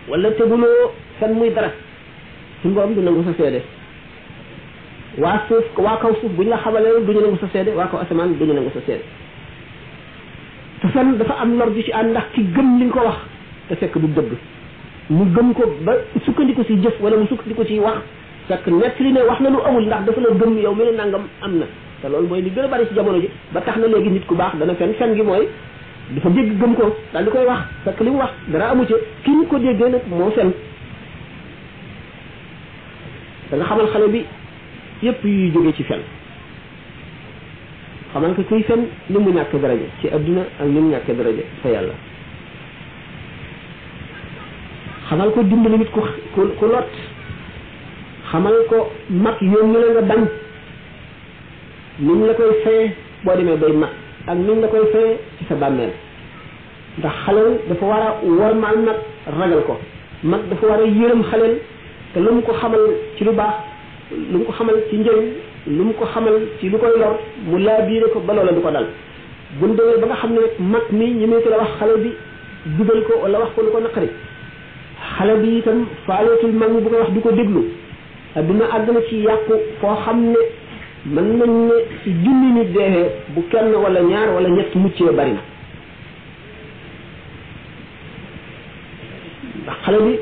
wala teguloo fen muy dara suñu borom du nangu sa seede waa suuf waa kaw suuf bu ñu la xamalee du ñu nangu sa seede waa kaw asamaan du ñu nangu sa seede te fen dafa am lor ju ci ànd ndax ki gëm li nga ko wax te fekk du dëgg mu gëm ko ba sukkandiku ci jëf wala mu sukkandiku ci wax fekk nett li ne wax na lu amul ndax dafa la gëm yow mel ne nangam am na te loolu mooy li gën a bari ci jamono ji ba tax na léegi nit ku baax dana fen gi mooy dafa dégg gëm ko daal di koy wax fekk li mu wax dara amu ci ki ñu ko déggee nag moo fen da nga xamal xale bi yépp yuy jógee ci fen xamal ko kuy fen ni mu ñàkk daraja ci adduna ak ni mu ñàkk daraja fa yàlla xamal ko dimbali nit ku lot xamal ko mag yoon ñu la nga bañ niñ la koy fayee boo demee bay mag ak niñ la koy fayee ci sa bàmmeel ndax xaleel dafa war a wormaal mag ragal ko mag dafa war a yërëm xaleel te lu mu ko xamal ci lu baax lu mu ko xamal ci njëriñ lu mu ko xamal ci lu koy lor mu laa biire ko ba loola du ko dal buñ demee ba nga xam ne rek mag mi ñi muy la wax xale bi dugal ko wala wax ko lu ko naqari xale bi itam faaleetul mag mi bu ko wax du ko déglu adduna àgg na ci yàqu foo xam ne mën nañ ne ci junni nit deexee bu kenn wala ñaar wala ñett muccee bari na ndax xale bi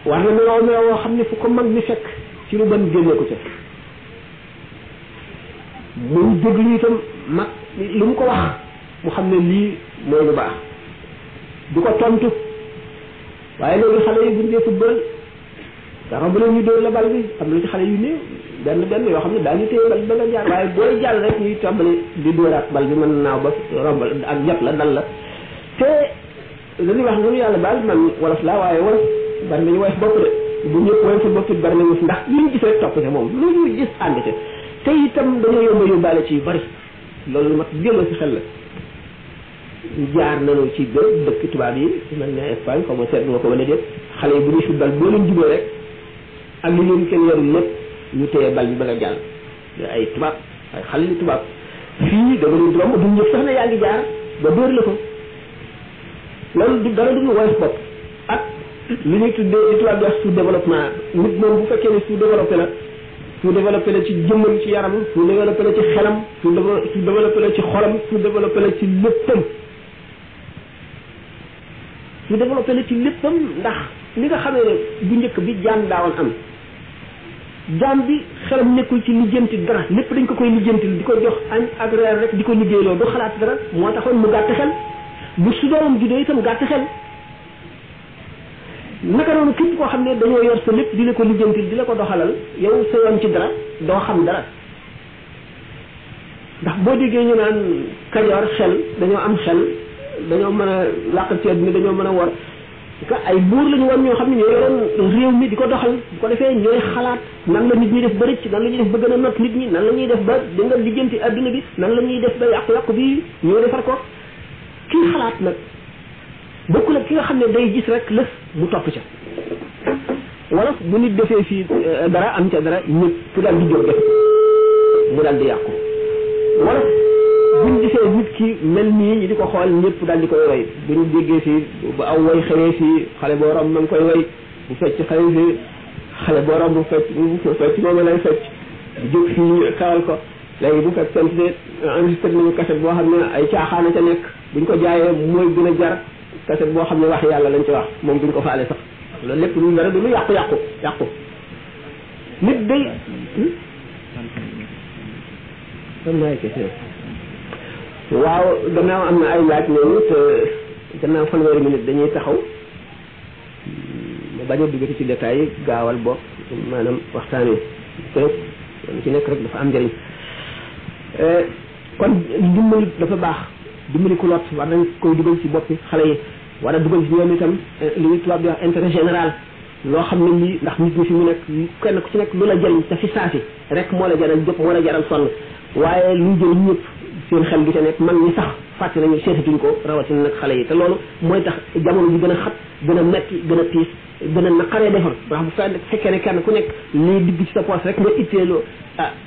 war na meloo meloo xam ne fu ko mag mi fekk ci lu ban génne ko ca muy déglu itam mag lu mu ko wax mu xam ne lii mooy lu baax du ko tontu waaye léegi xale yi buñ dee football dara bu leen ñu dóor la bal bi am na ci xale yu néew benn yoo xam ne daal ñu téye bal ba nga jaar waaye booy jàll rek ñuy tàmbali di dóoraat bal bi mën naaw ba romb ak jot la dal la te dañuy wax noonu yàlla baal man wolof laa waaye wolof bari nañu woyof bopp de bu ñëpp woyof bopp it bari nañu ndax li ñu gis rek topp ca moom lu ñu gis ànd ca te itam dañoo yomba yóbbaale ci yu bari loolu mat gémma si xel la jaar nañu ci béréb dëkk tubaab yi mel ne Espagne xaw ma seet nga ko wala déet xale yi bu ñuy football boo leen juboo rek ak li leen kenn yarul lépp ñu téye bal bi ba nga jàll ay tubaab ay xale li tubaab fii da nga leen romb duñ ñëpp sax ne yaa ngi jaar ba dóor la ko loolu du dara du ñu woyof bopp ak li ñuy tuddee li tubaab di wax sous développement nit moom bu fekkee ne sous développé la ci jëmmam ci yaram sous développé la ci xelam sous développé la ci xolam sous développé la ci léppam su développé la ci léppam ndax li nga xamee ne bu njëkk bi jaan daawoon am jaam bi xelam nekkul ci lijjanti dara lépp dañ ko koy lijjantil di ko jox añ ak reer rek di ko liggéeyloo du xalaat dara moo taxoon mu gàtt xel bu su doomam juddoo itam gàtt xel naka noonu képp koo xam ne dañoo yor sa lépp di la ko lijjantil di la ko doxalal yow sa yoon ci dara doo xam dara ndax boo déggee ñu naan kajoor xel dañoo am xel dañoo mën a làqal ci àdduna dañoo mën a war que ay buur lañu woon ñoo xam ne ñoo yoroon réew mi di ko doxal bu ko defee ñooy xalaat nan la nit ñi def ba rëcc nan la ñuy def ba gën a not nit ñi nan la ñuy def ba di nga lijjanti àdduna bi nan la ñuy def ba yàqu-yàqu bi ñoo defar ko kii xalaat nag bokkul ak ki nga xam ne day gis rek lëf mu topp ca wala bu nit defee fii dara am ca dara ñëpp daal di jóg def mu daal di yàqu wala buñ gisee nit ki mel nii ñi di ko xool ñëpp daal di koy roy buñ déggee fii bu aw way xewee fii xale boo romb ma ngi koy roy bu fecc xewee fii xale boo romb bu fecc moom lay fecc bu jóg fii xewal ko léegi bu fekk sent enregistré nañu cassette boo xam ne ay caaxaana ca nekk buñ ko jaayee mooy gën a jar cassette boo xam ne wax yàlla lañ ci wax moom duñ ko faale sax loolu lépp lu dara du lu yàqu nit day waaw gannaaw am na ay laaj noonu te gannaaw fanweeri minute dañuy taxaw ma bañ a duggati ci détails yi gaawal bopp maanaam waxtaan wi te ci nekk rek dafa am njëriñ kon dimbali dafa baax dimbali ku lot war nañ koy dugal ci boppi xale yi war a dugal ci ñoom itam li ñuy tubaab di wax intérêt général loo xam ne lii ndax nit ñi fi mu nekk kenn ku ci nekk lu la jëriñ te fi saasi rek moo la jaral jóg moo la jaral sonn waaye lu jëriñ ñëpp seen xel gi ca nekk mag ñi sax fàtte nañu seetatuñ ko rawatina nag xale yi te loolu mooy tax jamono ji gën a xat gën a metti gën a tiis gën a naqaree defar ndax bu fekkee ne kenn ku nekk lii digg ci sa poos rek nga itteeloo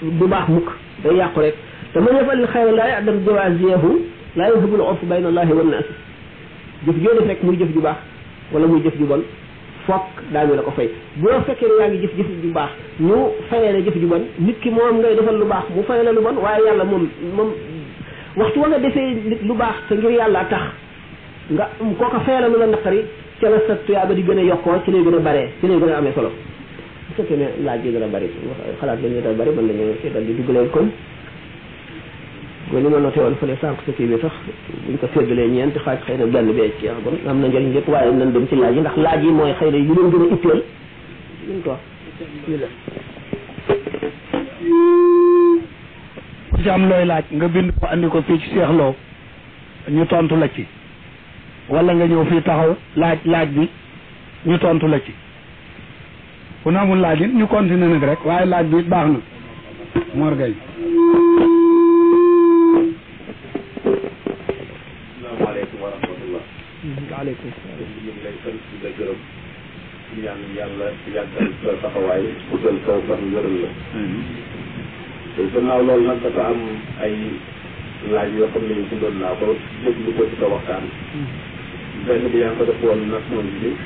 du baax mukk day yàqu rek te man yafal xayra laa ya'dam jawaziyahu laa yahbul urfu bayna allahi wan nas jëf joo def rek muy jëf ju baax wala muy jëf ju bon fokk daañu la ko fay boo fekkee ne yaa ngi jëf ju baax ñu fayee la jëf ju bon nit ki moom ngay defal lu baax mu fay la lu bon waaye yàlla moom waxtu wa nga defee nit lu baax te ngir yàlla tax nga kooka fayee la lu la naqari ca la sa tuyaaba di gën a yokkoo ci lay gën a baree ci lay gën a amee solo bu fekkee ne laaj yi dana bari xalaat lañu dana bari mën nañu ci dal di duggalee kon ko li ma noté woon fële sànq sa kii bi sax buñ ko séddalee ñeenti xaaj xëy na benn bee ci bon am na njëriñ yëpp waaye nañ dem ci laaj yi ndax laaj yi mooy xëy na yu leen gën a itteel luñ ko
ci am looy laaj nga bind ko andi ko fii ci Cheikh Lo ñu tontu la ci wala nga ñëw fii taxaw laaj bi ñu tontu la ci ku na amul laaj it ñu continuer nag rek waaye laaj bi baax na Mor Gueye.
asalaamaaleykum wa rahmatullah.
waaleykum salaam.
ñu ngi lay sant di la gërëm di ñaan yàlla yàggal sa taxawaay utal kaw fan wéral la. te gannaaw loolu nag dafa am ay laaj yoo xam ne bindoon naa ko déglu ko ci sa waxtaan. benn bi yaa ngi ko def woon Nations Unies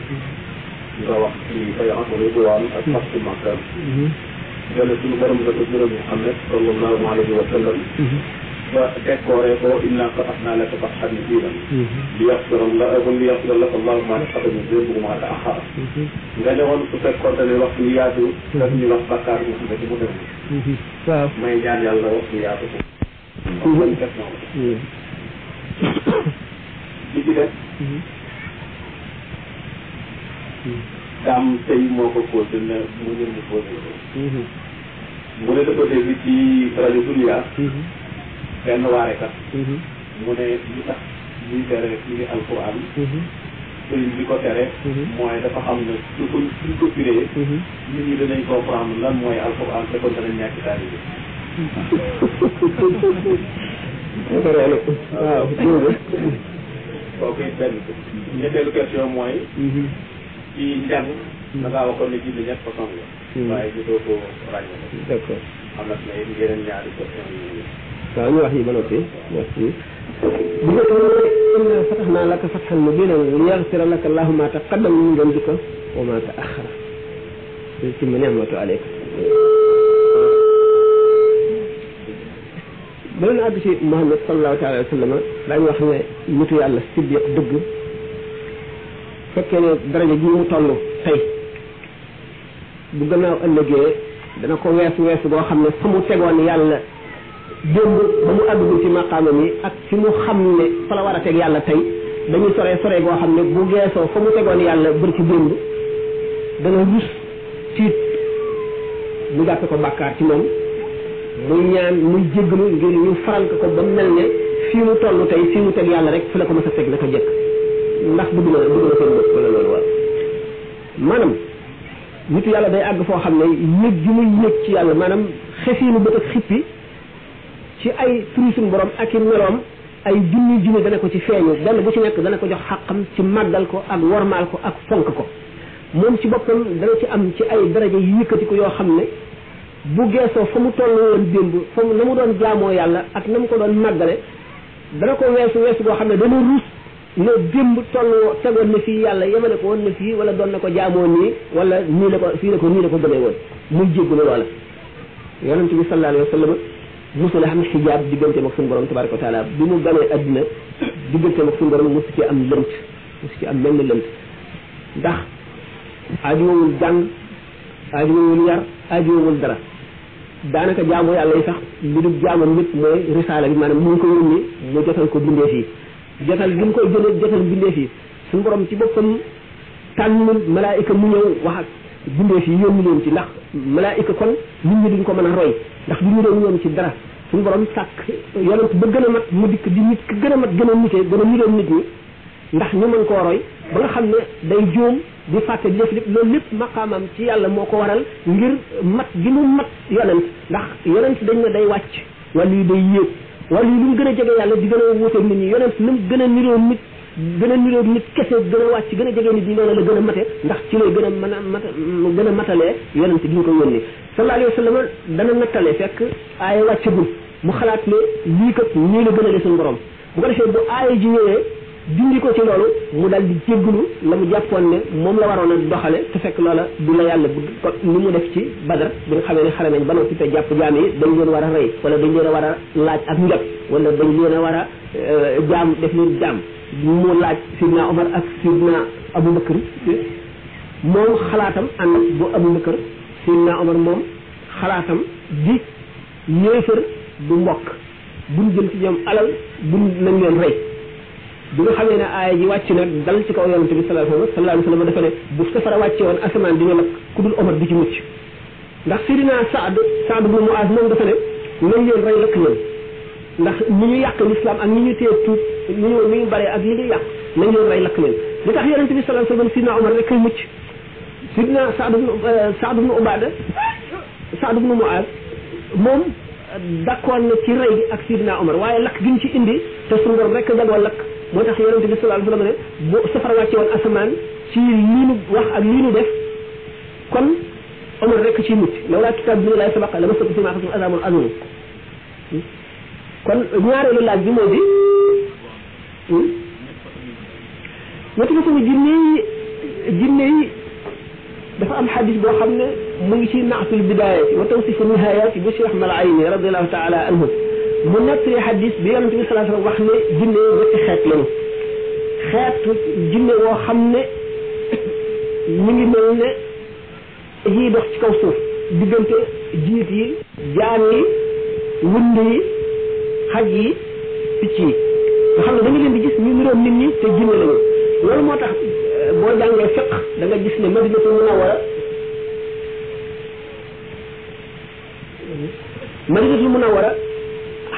nga wax ci bay'atu ridwaan ak fathu Makka. yàlla suñu borom dafa gërëm Muhammad sallallahu alayhi wa sallam. ba décoré ko innaa fatahnaa laka fathan mubiinan. liyaghfira laka Allahu maa taqaddama min dhanbika wa maa ta'akhkhara. nga ne woon su fekkoon ne wax ñu yaatu. daf ñu wax bakkaar mu xam ne mu dem.
waaw
may ñaan yàlla wax ñu yaatu ko. kon question li ci def. daam tey moo ko posé ne mu ñëw mu posé ko. mu ne dafa dégg ci rajo Dunia. benn waarekat. mu ne li tax ñuy tere li alquran. sëriñ bi ko tere. mooy dafa xam ne suñ ko firee. nit ñi danañ comprendre lan mooy alquran te kon danañ ñàkk taalibe.
waaw
kooku it benn ñetteelu question mooy. ci njàng. da ngaa waxoon ne julli ñett façon la. waaye ñu doo ko ràññee.
d'accord
am na yeneen ñaari question yi.
waaw ñu wax yi ba noppi merci bi nga xam ne inna fatahnaa laka fathan mubiinan liyaghfira laka Allahu maa taqaddama min dhanbika wa maa ta'akhkhara wa yutimma ni'matahu alayka bala na àgg ci Muhammad sallallahu alayhi wa sallam daañu wax ne nitu yàlla siddiq dëgg fekkee ne daraja ji mu toll tey bu gannaaw ëllëgee dana ko weesu boo xam ne fa mu tegoon yàlla démb ba mu àggul ci maqaama mi ak fi mu xam ne fa la war a teg yàlla tey dañuy sore goo xam ne bu geesoo fa mu tegoon yàlla bër ci démb dana rus tiit mu jàppe ko bàkkaar ci moom muy ñaan muy jéggalu ngir ñu faral ko ba mel ne fii mu toll tey fii mu teg yàlla rek fi la ko mës a teg na ko jëkk ndax bëgg na seen bopp wala loolu war maanaam nitu yàlla day àgg foo xam ne yëg gi muy yëg ci yàlla maanaam xefiinu bët ak xippi ci ay turu suñu borom ak i meloom ay junni dana ko ci feeñu benn bu ci nekk dana ko jox xàqam ci màggal ko ak wormaal ko ak fonk ko moom ci boppam dana ci am ci ay daraja yu yëkkati ko yoo xam ne bu geesoo fa mu toll woon démb fa mu na mu doon jaamoo yàlla ak na mu ko doon màggale dana ko weesu boo xam ne dana ruus ne démb toll tegoon na fii yàlla yemale ko woon na fii wala doon na ko jaamoo nii wala nii la ko fii la ko nii la ko gënee woon muy jéggalu loola yonent bi sallallahu alayhi wa sallam musul xam xijaab digganteem ak suñu borom tabaraka wa taala bi mu ganee adduna digganteem ak suñu borom musu ci am lënt musu ci am lenn lënt ndax aajowul jàng aajowul yar aajowul dara daanaka jaamu yàlla yi sax li du jaamam nit mooy risaala bi maanaam mu ngi ko yónni mu jotal ko bindee fii jotal gi mu koy jotal bindee fii suñu borom ci boppam tànnul malaayika mu ñëw wax ak bindee fii yónni leen ci ndax malaayika kon nit ñi duñ ko mën a roy ndax du ñu doon ñoom ci dara suñu borom sàkk yonent ba gën a mat mu dikk di nit ki gën a mat gën a nitee gën a niroon nit ñi ndax ñu mën koo roy ba nga xam ne day juum di fàtte di def lépp loolu lépp maqaamam ci yàlla moo ko waral ngir mat gi mu mat yonent ndax yonent dañ ne day wàcc wala yi day yéeg wala yi lu mu gën a jege yàlla di gën a wuuteeg nit ñi yonent lu mu gën a niroo nit gën a niroo nit kese gën a wàcc gën a jege nit ñi noonu la gën a mate ndax ci lay gën a mën a gën a matalee yonent gi ñu ko yónni sallallahu alayhi wa sallam dana nattale fekk aaya wàccagul mu xalaat ne lii kat nii la gën a le suñu borom bu ko defee bu aaya ji ñëwee dindi ko ci loolu mu dal di jéggalu la mu jàppoon ne moom la waroon a doxale te fekk loola du la yàlla bu ko ni mu def ci badar bi nga xamee ne xare nañ ba noppi te jàpp jaam yi dañ leen war a rey wala dañ leen a war a laaj ak njot wala dañ leen a war a jaam def leen jaam mu laaj sidna Omar ak sidna Abubakar moom xalaatam ànd bu Abubakar sidna Omar moom xalaatam di ñéefar du mbokk buñ jël ci ñoom alal buñ nañ leen rey bi nga xamee ne aaya ji wàcc nag dal ci kaw yonente bi sallallahu alayhi wa sallam dafa ne bu safara wàcce woon asamaan dina lakk ku dul Omar di ci mucc ndax sidina Saad bu Muaz moom dafa ne nañ leen rey lakk leen ndax ni ñu yàq l'islam ak ni ñu téye tuut ni ñu bare ak li ñu yàq nañ leen rey lakk leen li tax yonente bi sallallahu alayhi wa sallam sidina Omar rek kay mucc sidina Saad bu Ubaada Saad bu Muaz moom d'accord na ci rey gi ak sidina Omar waaye lakk gi ñu ci indi te suñu borom rek jagoo lakk moo tax yonente bi sallallahu alayhi wa sallam ne bu safara wàcce woon asamaan ci lii nu wax ak lii nu def kon Omar rek ci mucc lawlaa kitaab bi laa sabaqa la massakum fiimaa axadtum azaabun aziim kon ñaareelu laaj bi moo di ñetti façon jinne yi dafa am xadis boo xam ne mu ngi ci naatul bidaayati wa tawsifu nihaayati bu Cheikh Mal Ayni radiyallahu taala anhu mu nettali xadis bi yonente bi sallallahu alayhi wa sallam wax ne jinne ñetti xeet lañu xeetu jinne woo xam ne mi ngi mel ne yiy dox ci kaw suuf diggante jiit yi jaan yi wund yi xaj yi picc yi nga xam ne da nga leen di gis ñu niroon nit ñi te jinne lañu loolu moo tax boo jàngee fiq da nga gis ne Madinatul Munawwara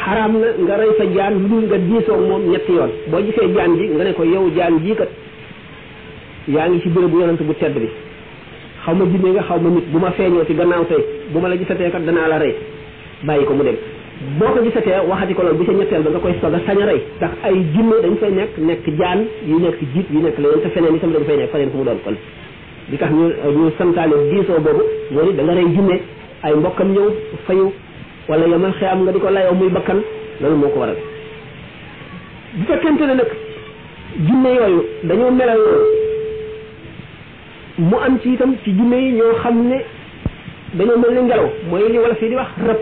xaraam na nga rey fa jaan lu dul nga diisoo moom ñetti yoon boo gisee jaan ji nga ne ko yow jaan jii kat yaa ngi ci bérébu yonent bu tedd bi xaw ma jinne nga xaw ma nit bu ma feeñoo ci gannaaw tey bu ma la gisatee kat danaa la rey bàyyi ko mu dem boo ko gisatee waxati ko loolu bi sa ñetteel ba nga koy soog a sañ a rey ndax ay jinne dañ fay nekk jaan yu nekk jiit yu nekk leneen te feneen itam dañ fay nekk feneen fu mu doon kon li tax ñu santaane diisoo boobu moo ni da nga rey jinne ay mbokkam ñëw fayu wala yamal xiyam nga di ko layoo muy bakkan loolu moo ko waral bu fekkente ne nag jinne yooyu dañoo melal mu am ci itam ci jinne yi ñoo xam ne dañoo mel ni ngelaw mooy li wala fii di wax rab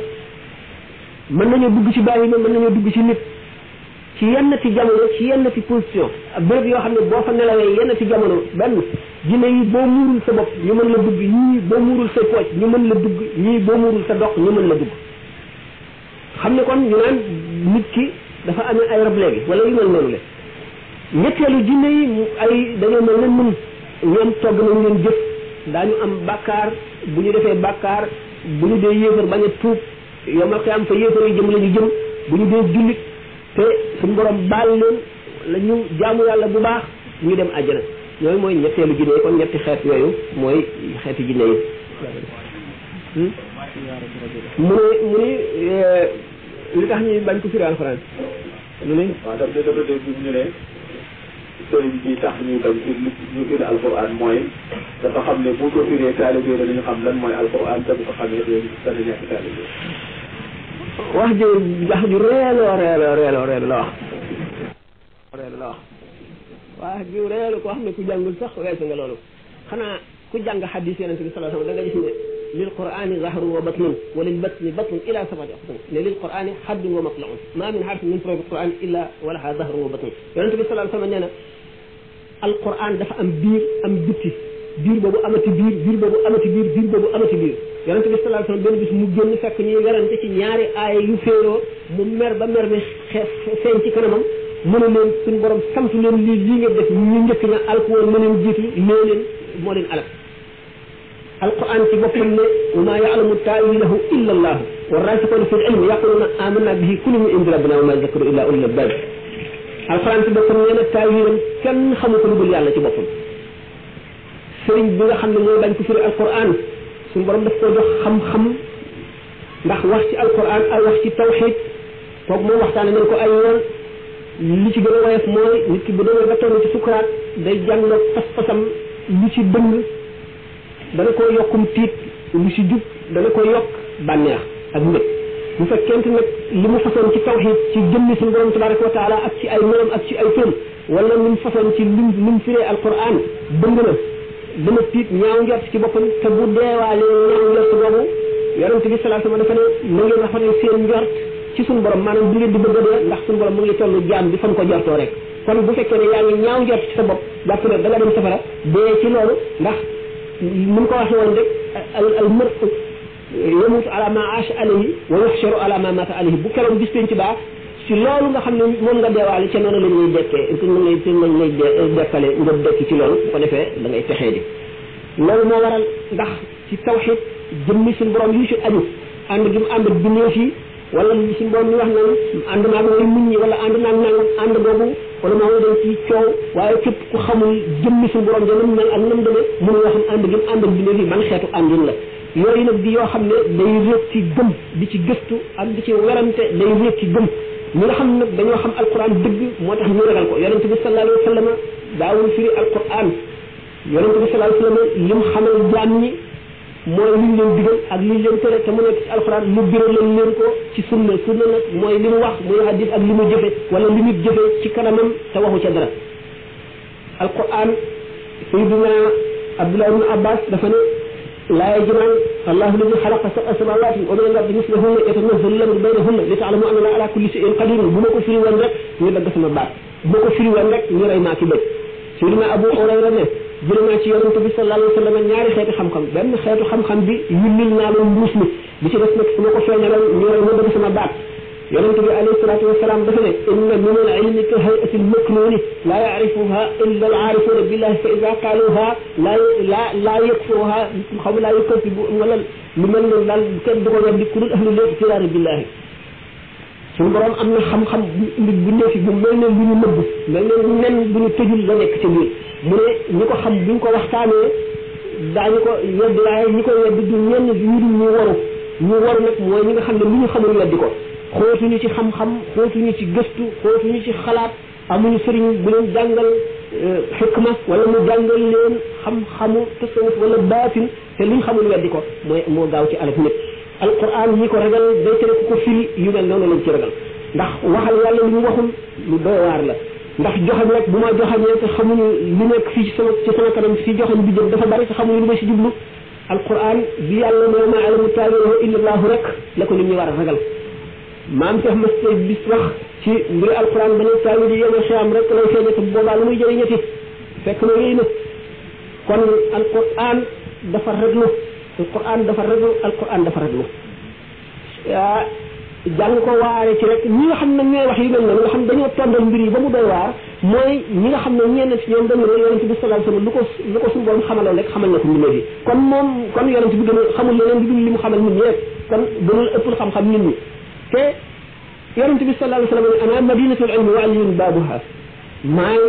mën nañoo dugg ci bàyyi ma mën nañoo dugg ci nit ci yennati jamono ci yennati position béréb yoo xam ne boo fa nelawee yennati jamono benn jinne yi boo muurul sa bopp ñu mën la dugg ñii boo muurul say pooc ñu mën la dugg ñii boo muurul sa dox ñu mën la dugg xam ne kon ñu naan nit ki dafa amee ay rab léegi wala yu mel noonu le ñetteelu jinne yi ay dañoo mel ne mën ñoom togg nañ leen jëf daañu am bàkkaar bu ñu defee bàkkaar bu ñu dee yéefar bañ a tuub yow ma koy am fa yéefar yi jëm la ñu jëm bu ñu dee jullit te suñu borom baal leen la ñu jaamu yàlla bu baax ñu dem àjjana yooyu mooy ñetteelu jinne yi kon ñetti xeet yooyu mooy xeeti jinne yi mu ne li tax ñuy bañ ko firi alxuraan mu ne
waaw daf dafa dégg ñu ne sëriñ bi tax ñu bañ ñu firi alxuraan mooy dafa xam ne bu ko firee taalibe dañu xam lan mooy alxuraan te bu ko xamee dana ñàkk taalibe
wax ju reeloo la wax ju reelu koo xam ne ku jàngul sax weesu nga loolu xanaa ku jàng xadis yonente bi sallallahu alayhi wasallam da nga gis ne lil qur'ani zahrun wa batnun wa lil batni batnun ila sabati aqsam ne lil qur'ani haddun wa matla'un ma min harfin min furu'i qur'an illa wa laha zahrun wa batnun yonente bi sallallahu alayhi wasallam nee na alquran dafa am biir am bitti biir boobu amati biir biir boobu amati biir biir boobu amati biir yonente bi sallallahu alayhi wasallam benn bis mu génn fekk ñuy werante ci ñaari aaya yu féeroo mu mer ba mer bi feeñ ci kanamam mu ne leen suñu borom sant leen lii ngeen def ñu njëkk na alquran ma leen jiitu lee leen moo leen alak alquran ci boppam ne wa ma ya'lamu ta'wilahu illa allah wa rasikuna fil ilmi yaquluna amanna bihi kullun min indi rabbina wa ma yadhakkaru illa ulul albab alquran ci boppam nee na taawilam kenn xamu ko lu dul yàlla ci boppam sëriñ bi nga xam ne mooy bañ ko firi alquran suñu borom daf ko jox xam-xam ndax wax ci alquran ak wax ci tawxid kooku moom waxtaane nañ ko ay yoon li ci gën a woyof mooy nit ki bu demee ba toll ci sukuraat day jàng pas-pasam lu ci dëng dana ko yokkum tiit lu ci jub dana ko yokk bànneex ak mbég bu fekkente nag li mu façon ci tawxid ci jëmmi suñu borom tabaraka wa taala ak ci ay melam ak ci ay turam wala li mu façon ci lim firee alquran dëng na dana tiit ñaaw njort ci boppam te bu deewaalee ñaaw njort boobu yonente bi sallallahu alayhi wasallam dafa ne na ngeen rafetal seen njort ci suñu borom maanaam bu ngeen di bëgg a dee ndax suñu borom mu ngi tollu jaam bi fan ko jortoo rek kon bu fekkee ne yaa ngi ñaaw njort ci sa bopp jàpp ne da nga dem safara dee ci loolu ndax mun ko waxee woon rek al mar yamutu ala ma aasha alayhi wa yuhsharu ala ma mata alayhi bu keroog gis penc baa ci loolu nga xam ne moom nga deewaale ca noonu la ñuy dekkee mën lay dekkale nga dekki ci loolu bu ko defee da ngay texee di loolu moo waral ndax ci tawxid jëmmi suñu borom yu ci aju ànd gi mu ànd ak bindeef yi wala suñu borom ñu wax naan ànd naag way muñ ñi wala ànd naag nangam ànd boobu wala maa ngi dem ci coow waaye képp ku xamul jëmmi suñu borom janam mel ak nam demee mënu yoo xam ànd gi mu ànd ak bindeef yi ban xeetu àndin la yooyu nag di yoo xam ne day réeg ci gëm di ci gëstu ak di ci werante day réeg ci gëm ñi nga xam ne nag dañoo xam alquran dëgg moo tax ñu ragal ko yonente bi sallallahu alayhi wa sallam daawul firi alquran yonente bi sallallahu alayhi wa sallam lim xamal jaam ñi mooy liñ leen digal ak liñ leen tere te mu nekk ci alquran mu biral leen ko ci sunna nag mooy li mu wax muy hadis ak li mu jëfe wala li nit jëfe ci kanamam te waxu ca dara alquran sayyidina Abdullah ibn Abbas dafa ne laa yajma'u Allahu alladi xalaqa sab'a samaawaati wa min al-ardi mislahunna yatanazzalu al-amru baynahunna li ta'lamu anna Allaha ala kulli shay'in qadir bu ma ko firi woon rek ñu dagg sama baat bu ma ko firi woon rek ñu rey maa ci bëj sayyidina Abu Hurayra ne jël naa ci yonente bi sallallahu alayhi wa sallam ñaari xeeti xam-xam benn xeetu xam-xam bi yullil naa leen mbuus mi bi ci des nag su ma ko feeñaloon ñu rey ma dagg sama baat yonente bi alayhi salatu wasalaam dafa ne inna min al-ilmi ka hay'ati al-maknuni la ya'rifuha illa al-'arifuna billahi fa idha qaluha la yakfuruha xaw laa yukazzibu wala lu mel noonu daal kenn du ko weddi ku dul ahlu al-iqrar billahi suñu borom am na xam-xam bu nekk bu mel ne lu ñu nëbb mel ne nen bu ñu tëjul la nekk ci biir mu ne ñi ko xam buñ ko waxtaanee daañu ko weddi waaye ñi ko weddi du ñenn ñu waru nag mooy ñi nga xam ne lu ñu xamul weddi ko xóotuñu ci xam-xam xóotuñu ci gëstu xóotuñu ci xalaat amuñu sëriñ bu leen jàngal xikma wala mu jàngal leen xam-xamu tasawuf wala baatin te luñ xamul weddi ko mooy moo gaaw ci alak nit alquran ñi ko ragal day tere ku ko firi yu mel noonu lañ ci ragal ndax waxal yàlla lu ñu waxul lu doy waar la ndax joxañ rek bu ma joxañee te xamuñu li nekk fii ci sama kanam fii joxañ bi jëm dafa bari te xamuñu lu ma si jublu alquran bi yàlla ne ma alamu taawilahu illa allahu rek la ko nit ñi war a ragal maam Cheikh Mastay bis wax ci mbiri alquran ba ne tawi di yema xiyam rek lay feeñati boobaa lu muy jëriñati fekk na yéy na kon alquran dafa raglu alquran dafa raglu alquran dafa raglu jàng ko waare ci rek ñi nga xam ne ñooy wax yu mel noonu nga xam ne dañoo tondal mbir yi ba mu doy waar mooy ñi nga xam ne ñenn ci ñoom dañu ne yonent bi sallallahu alayhi wasallam lu ko suñu borom xamaloon rek xamal na ko mbindee bi kon moom kon yonent bi gën a xamul leneen li dul li mu xamal nit ñi rek kon gënul ëppul xam-xam nit ñi te yonent bi sallallahu alayhi wasallam ana madinatul ilmi wa aliyun baabuha maay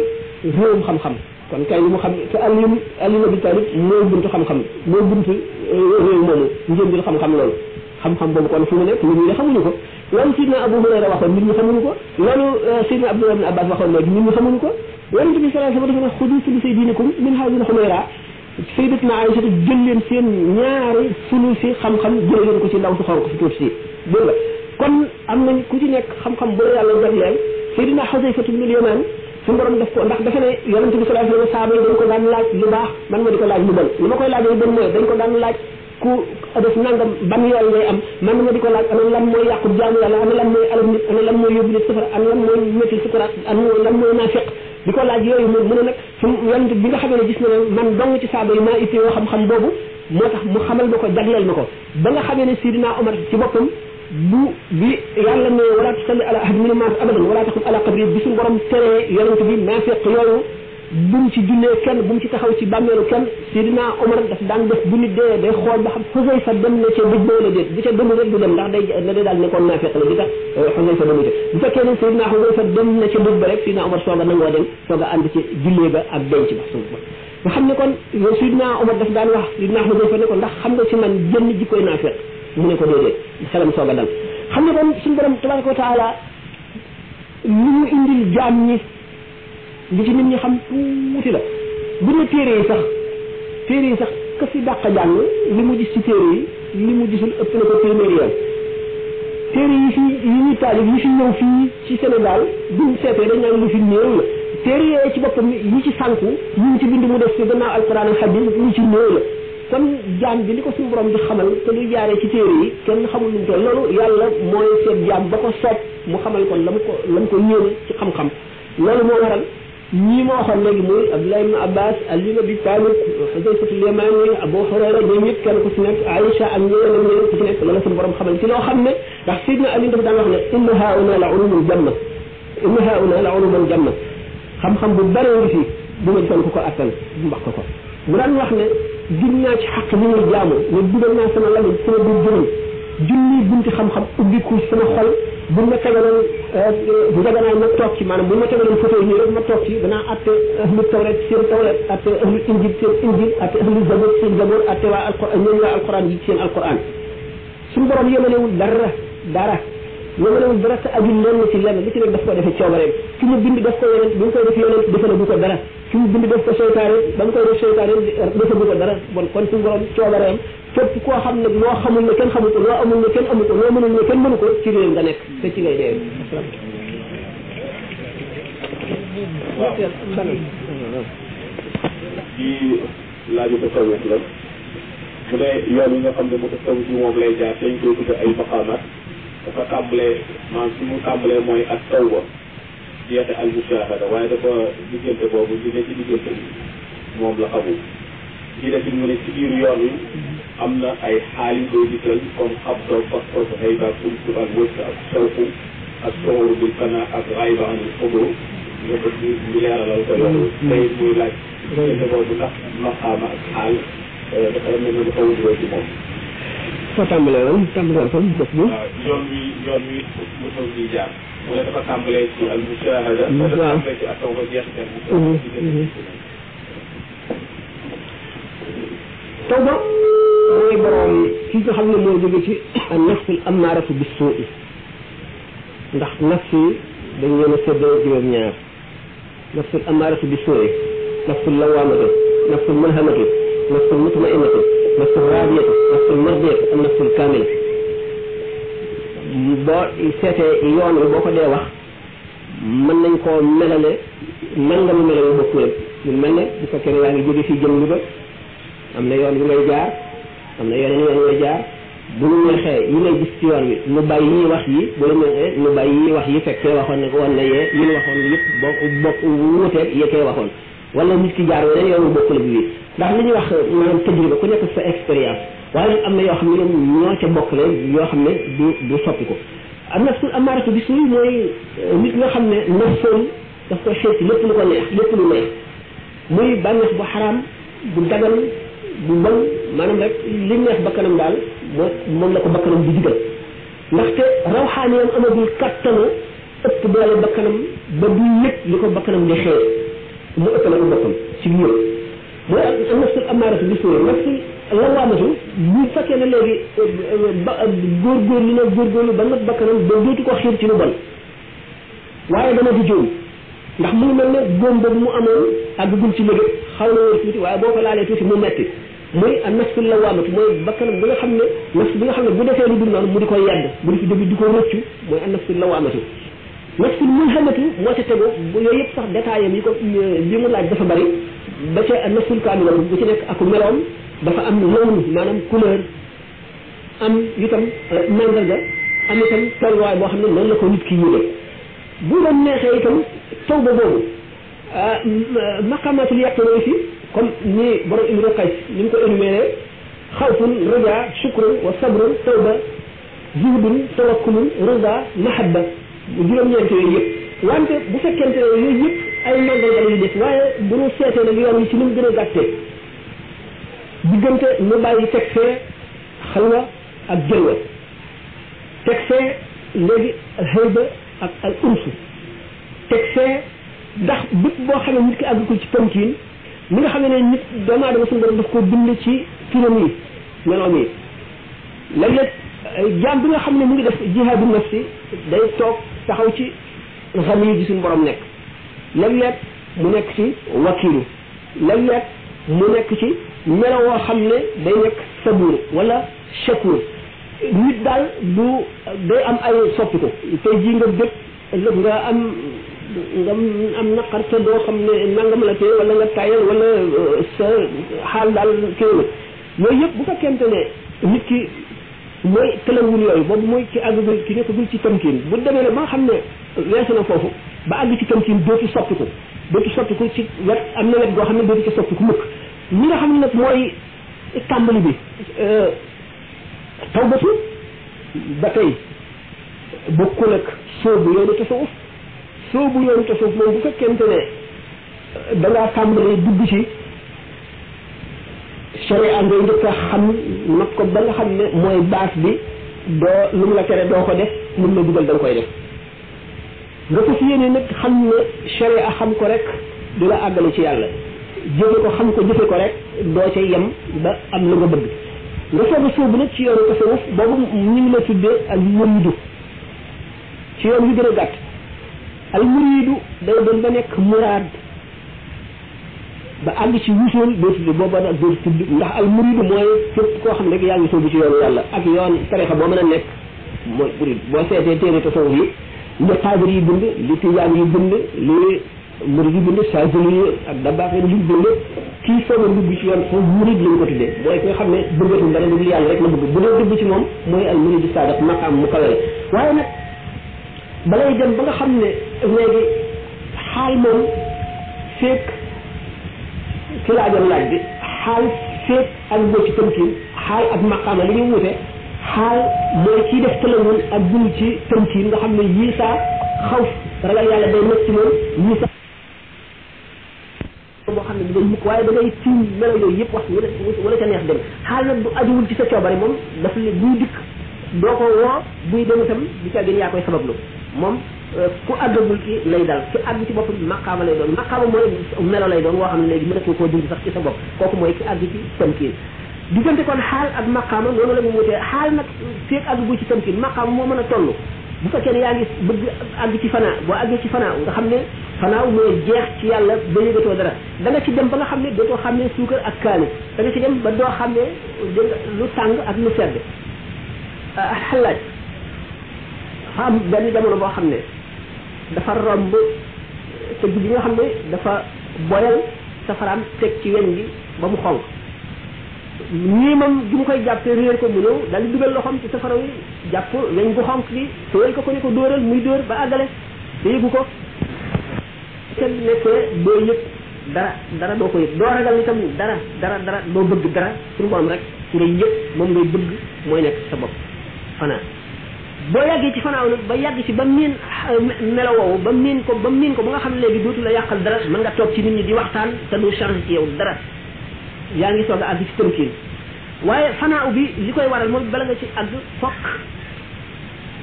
réewum xam-xam kon kay li mu xam te Ali Abi Talib mooy buntu xam-xam mooy buntu réew moomu njëndil xam-xam loolu xam-xam boobu kon fu mu nekk nit ñi xamuñu ko loolu Sidna Abu Hurayra waxoon nit ñi xamuñu ko loolu Sidna Abdullah ibn Abbas waxoon léegi nit ñi xamuñu ko yonent bi sallallahu alayhi wasallam dafa ne xudu sulusay diinikum min haadihi al-humayra sayyidatuna Aïcha jël leen seen ñaari sulusi xam-xam jël leen ko ci ndaw su xonq si tuuti si dégg nga kon am nañ ku ci nekk xam-xam bu la yàlla jagleel Sayyidina Huzayfa ibn al-Yaman suñu borom def ko ndax dafa ne yonent bi sallallahu alayhi wasallam saaba yi dañ ko daan laaj lu baax man ma di ko laaj lu bon li ma koy laajee bon mooy dañ ko daan laaj ku def nangam ban yoon ngay am man ma di ko laaj ana lan mooy yàqu jaamu yàlla ana lan mooy alal nit ana lan mooy yóbbu nit safara ana lan mooy métti sukuraat ana lan mooy naafiq di ko laaj yooyu mu ne nag su yonent bi nga xamee ne gis na ne man dong ci saaba yi maa itte yoo xam-xam boobu moo tax mu xamal ma ko jagleel ma ko ba nga xamee ne Sidina Omar ci boppam bu bi yàlla ne wala tusalli ala ahad min an-nas abadan wala taqum ala qabri bi suñu borom teree yonent bi naafiq yooyu bu mu ci jullee kenn bu mu ci taxaw ci bàmmeelu kenn Sidina Omar daf daan def bu nit dee day xool ba xam Xusayfa dem na ca dëj ba wala déet bu ca demul rek du dem ndax day daal nekkoon naafiq la di tax Xusayfa demu ca bu fekkee ne Sidina Xusayfa dem na ca dëj ba rek Sidina Omar soog a nangoo dem soog a ànd ci jullee ba ak denc ba suuf ba nga xam ne kon Sidina Omar daf daan wax Sidina Xusayfa ne ko ndax xam nga ci man jënn jikkoy naafiq mu ne ko déedéet xelam soog a dal xam ne kon suñu borom tabaraka wa taala li mu indil jaam ñi li ci nit ñi xam tuuti la bu ne téere yi sax ka fi dàq jàng li mu gis ci téere yi li mu gisul ëpp na ko téeméeri yoon téere yi fi yi ñu taalif yi fi ñëw fii ci Sénégal buñ seetee dañ naan lu fi néew la téere yooyu ci boppam yi ci sànku ñu ci bind mu def ci gannaaw alquran ak hadith ñu ci néew la kon jaam bi li ko suñu borom di xamal te lu jaaree ci téere yi kenn xamul lu mu toll loolu yàlla mooy seet jaam ba ko soob mu xamal kon la mu ko yéene ci xam-xam loolu moo waral ñii ma waxoon léegi muy Abdullah ibn Abbas Ali ibn Abi Talib Huzayfatul Yamani Abu Hurayra ñoom ñëpp kenn ku ci nekk Aïcha ak ñeneen ku ci nekk la suñu borom xamal ci loo xam ne ndax Sidna Ali dafa daan wax ne inna hauna la ulumul jamma inna hauna la ulumul jamma xam-xam bu bare ngi fi bu ma gisoon ko attan bu mbax ko bu daan wax ne gis naa ci xaq ni ñuy jaamu ne dugal naa sama lami sama biir jëriñ junni bunti xam-xam ubbiku sama xol bu ma tegaloon njaganaay ma toog ci maanaam bu ma tegaloon photo yi nii rek ma toog ci danaa atte ahlu tawret seen tawret atte ahlu injil seen injil atte ahlu zabur seen zabur atte waa alquran ñooñu waa alquran yi seen alquran suñu borom yemalewul dara yemalewul dara te ajul lenn ci lenn li ci nekk daf ko defee coobareem fi mu bind daf ko yonent bi mu koy def yonent defal bu ko dara fi mu bind daf ko seytaane ba mu koy def seytaane defal bu ko dara bon kon suñu borom coobareem képp koo xam ne loo xamul ne kenn xamu ko loo amul ne kenn amu ko loo mënul ne kenn mënu ko ci réew nga nekk te ci ngay dee
ci laaju ko tawet la bu dee yoon yi nga xam ne mu ko taw ci moom lay jaar dañ koy tudde ay maqaamaat dafa tàmbalee maanaam si mu tàmbalee mooy ak tawba jeexe al mushahada waaye dafa diggante boobu li ne ci diggante bi moom la xamul ci def mu ne ci biir yoon wi am na ay xaali koy dikkal comme xabdo fasfas hayba kultu ak wëcc ak sawfu ak soxoru bil kana ak rayba anil xudu nga ko ci ñu leeralal ko loolu tey muy laaj diggante boobu ndax maqaama ak xaal dafa mel ne dafa wutoo ci moom
foo tàmbalee woon tàmbalee woon def bi
waaw yoon wi mu taw ñuy jaar mu ne dafa tàmbalee ci al mushahada dafa tàmbalee ci ak taw ba jeexital
tawba mooy borom ki nga xam ne moo jóge ci an nafsul ammaaratu bis suu'i ndax nafs yi dañ leen a séddoo juróom-ñaar nafsul ammaaratu bis suu'i nafsul lawaamatu nafsul malhamatu nafsul mutma'innatu nafsul raadiyatu nafsul mardiyatu ak nafsul kaamila boo seetee yoon wi boo ko dee wax mën nañ koo melale nangamu melale bokkul rek lu mel ne bu fekkee ne yaa ngi jóge fii jëm Louga am na yoon yu ngay jaar am na yeneen yoon yu ngay jaar bu ñu neexee yi ngay gis ci yoon wi ñu bàyyi yi wax yi bu la neexee ñu bàyyi yi wax yi fekkee waxoon ne ko woon na yee yi ñu waxoon yëpp bokk wuuteeg yee waxoon wala nit ki jaar weneen yoonu bokk la bi ndax li ñuy wax maanaam tajriba ku nekk sa expérience waaye nag am na yoo xam ne ñoom ñoo ca bokk la yoo xam ne du soppi ko am na sul amaaratu bi suy mooy nit nga xam ne nafsoom daf koy xeet ci lépp lu ko neex lépp lu neex muy bànneex bu xaraam bu dagan bu bon maanaam rek li neex bakkanam daal moom la ko bakkanam di digal ndaxte rawxaaniyam amagul kattanu ëpp doole bakkanam ba du yëg li ko bakkanam di xeet mu ëpp la ko boppam ci biir mooy am nafsul amaaratu bi suy nafsul lawaamatu bu fekkee ne léegi góorgóorlu ba nag bakkanam ba dootu ko xiir ci lu bon waaye dana di jóom ndax mu ngi mel ne góom boobu mu amoon àggagul ci léegi xaw na wër tuuti waaye boo ko laalee tuuti mu metti muy a nafsul lawaamatu mooy bakkanam bi nga xam ne nafs bi nga xam ne bu defee lu dul noonu mu di ko yedd mu di ko dégg di ko rëccu mooy a nafsul lawaamatu nafsul mulhamatu moo ca tegu yooyu yëpp sax détails yi ko li mu laaj dafa bari ba ca a nafsul kaamilatu bu ci nekk ak meloom dafa am lawnu maanaam couleur am itam mandarga am itam tolluwaay boo xam ne noonu la ko nit ki yëge bu doon neexee itam taw ba boobu maqamatul yaqin aussi comme ni borom Ibnu Qays ni mu ko énuméré xawfun raja shukrun wa sabrun tawba zuhdun tawakkulun rida mahabba juróom-ñeent yooyu yëpp wante bu fekkente ne yooyu yëpp ay mandarga la yu def waaye bu ñu seetee nag yoon yi ci ni mu gën a gàttee diggante ñu bàyyi teg fee xalwa ak jëlwa teg fee léegi al hayba ak al unsu teg fee ndax bët boo xam ne nit ki àgg ko ci tamkiin mi nga xam ne nit doomu aadama suñu borom daf ko bind ci turam yi meloom yi léeg-léeg jaam bi nga xam ne mu ngi def jihaadu nafsi day toog taxaw ci xam yi ji suñu borom nekk léeg-léeg mu nekk ci wakiilu léeg-léeg mu nekk ci melo woo xam ne day nekk sabuur wala shakuur nit daal du day am ay soppiku tey jii nga bëgg ëllëg nga am naqar te doo xam ne nangam la tee wala nga tayal wala sa xaal daal kéwél yooyu yëpp bu fekkente ne nit ki mooy tëlawul yooyu boobu mooy ci àggagul ki nekkagul ci tamkiin bu demee ne ba nga xam ne weesu na foofu ba àgg ci tamkiin dootu soppiku ci wet am na wet goo xam ne dootu ci soppiku mukk ñi nga xam ne nag mooy tàmbali bi tawbatu ba tey bokkul ak soobu yoonu tasawuf moom bu fekkente ne da ngaa tàmbali dugg ci sharia ngay njëkk a xam nag ko ba nga xam ne mooy baas bi doo lu mu la tere doo ko def lu mu la dugal da nga koy def nga ko fi yéene nag xam ne sharia xam ko rek du la àggale ci yàlla jëfe ko xam ko jëfe ko rek doo ca yem ba am la nga bëgg nga soog a sóobu nag ci yoonu tasawuf boobu ñu ngi la tuddee al muridu ci yoon wi gën a gàtt al muridu day doon ba nekk muraad ba àgg ci wusul doo tudd booba nag doo tudd ndax al muridu mooy képp koo xam ne rek yaa ngi sóobu ci yoonu yàlla ak yoon tarixa boo mën a nekk mooy murid boo seetee téere tasawuf yi li xaadir yi bind li tijaan yi bind li murid yi bind saazili yi ak dabaax yi liñ bind kii soog a dugg ci yoon foofu murid lañ ko tuddee mooy ki nga xam ne bëggatul dara dugg yàlla rek la bëgg bu dee dugg ci moom mooy al murid saadiq maqaam mu kawe waaye nag balay dem ba nga xam ne léegi xaal moom feek ki laajoon laaj bi xaal feek ak boo ci tëmkiin xaal ak maqaama li ñuy wute xaal mooy ciy def tëlawul ak dul ci tëmkiin nga xam ne yii saa xawf ragal yàlla day nekk ci moom yii saa boo xam ne du doon mukk waaye da ngay tiim melo yooyu yëpp wax wala ca neex dem xaal nag du ajuwul ci sa coobare moom daf li buy dikk doo ko woo buy dem itam di ca gën yaa koy sabablu moom ku àggagul ci lay dal ki àgg ci boppam maqaama lay doon maqaama mooy melo lay doon woo xam ne léegi mënatoo koo dindi sax ci sa bopp kooku mooy ki àgg ci tamkiin diggante kon xaal ak maqaama noonu la ñu wutee xaal nag feeg àggagul ci tamkiin maqaama moo mën a toll bu fekkee ne yaa ngi bëgg àgg ci fanaa boo àggee ci fanaaw nga xam ne fanaaw mooy jeex ci yàlla ba yëgatoo dara da nga ci dem ba nga xam ne dootoo xam ne suukar ak kaani da nga ci dem ba doo xam ne lu tàng ak lu sedd xalaaj dafa am benn jamono boo xam ne dafa romb tëgg bi nga xam ne dafa boyal safaraam teg ci weñ bi ba mu xonq ñii moom gi mu koy jàppee réer ko mu ñëw daal di dugal loxoom ci safara wi jàpp weñ gu xonk gi tëyal ko ni ko dóoral muy dóor ba àggale te yëgu ko kenn nekkee doo yëg dara doo ko yëg doo ragal itam dara doo bëgg dara suñu borom rek ngay yëg moom ngay bëgg mooy nekk sa bopp fanaan boo yàggee ci fanaaw nag ba yàgg ci ba miin melo woowu ba miin ko ba nga xam ne léegi dootu la yàqal dara mën nga toog ci nit ñi di waxtaan te du changé ci yow dara yaa ngi soog a àgg ci tënkiin waaye fanaaw bi li koy waral mooy bala nga ci àgg fokk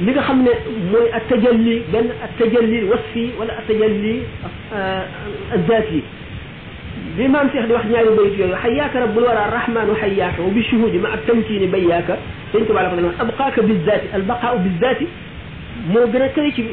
li nga xam ne mooy at tajalli benn at tajalli wasfi wala at tajalli zaati bi maam Cheikh di wax ñaari bayit yooyu xayaaka rabbul wara rahmanu xayaaka wa bi shuhudi ma ak tamkiini bayyaaka sëñ Tuubaa la ko doon wax abqaaka bizaati albaqaau bizaati moo gën a tëri ci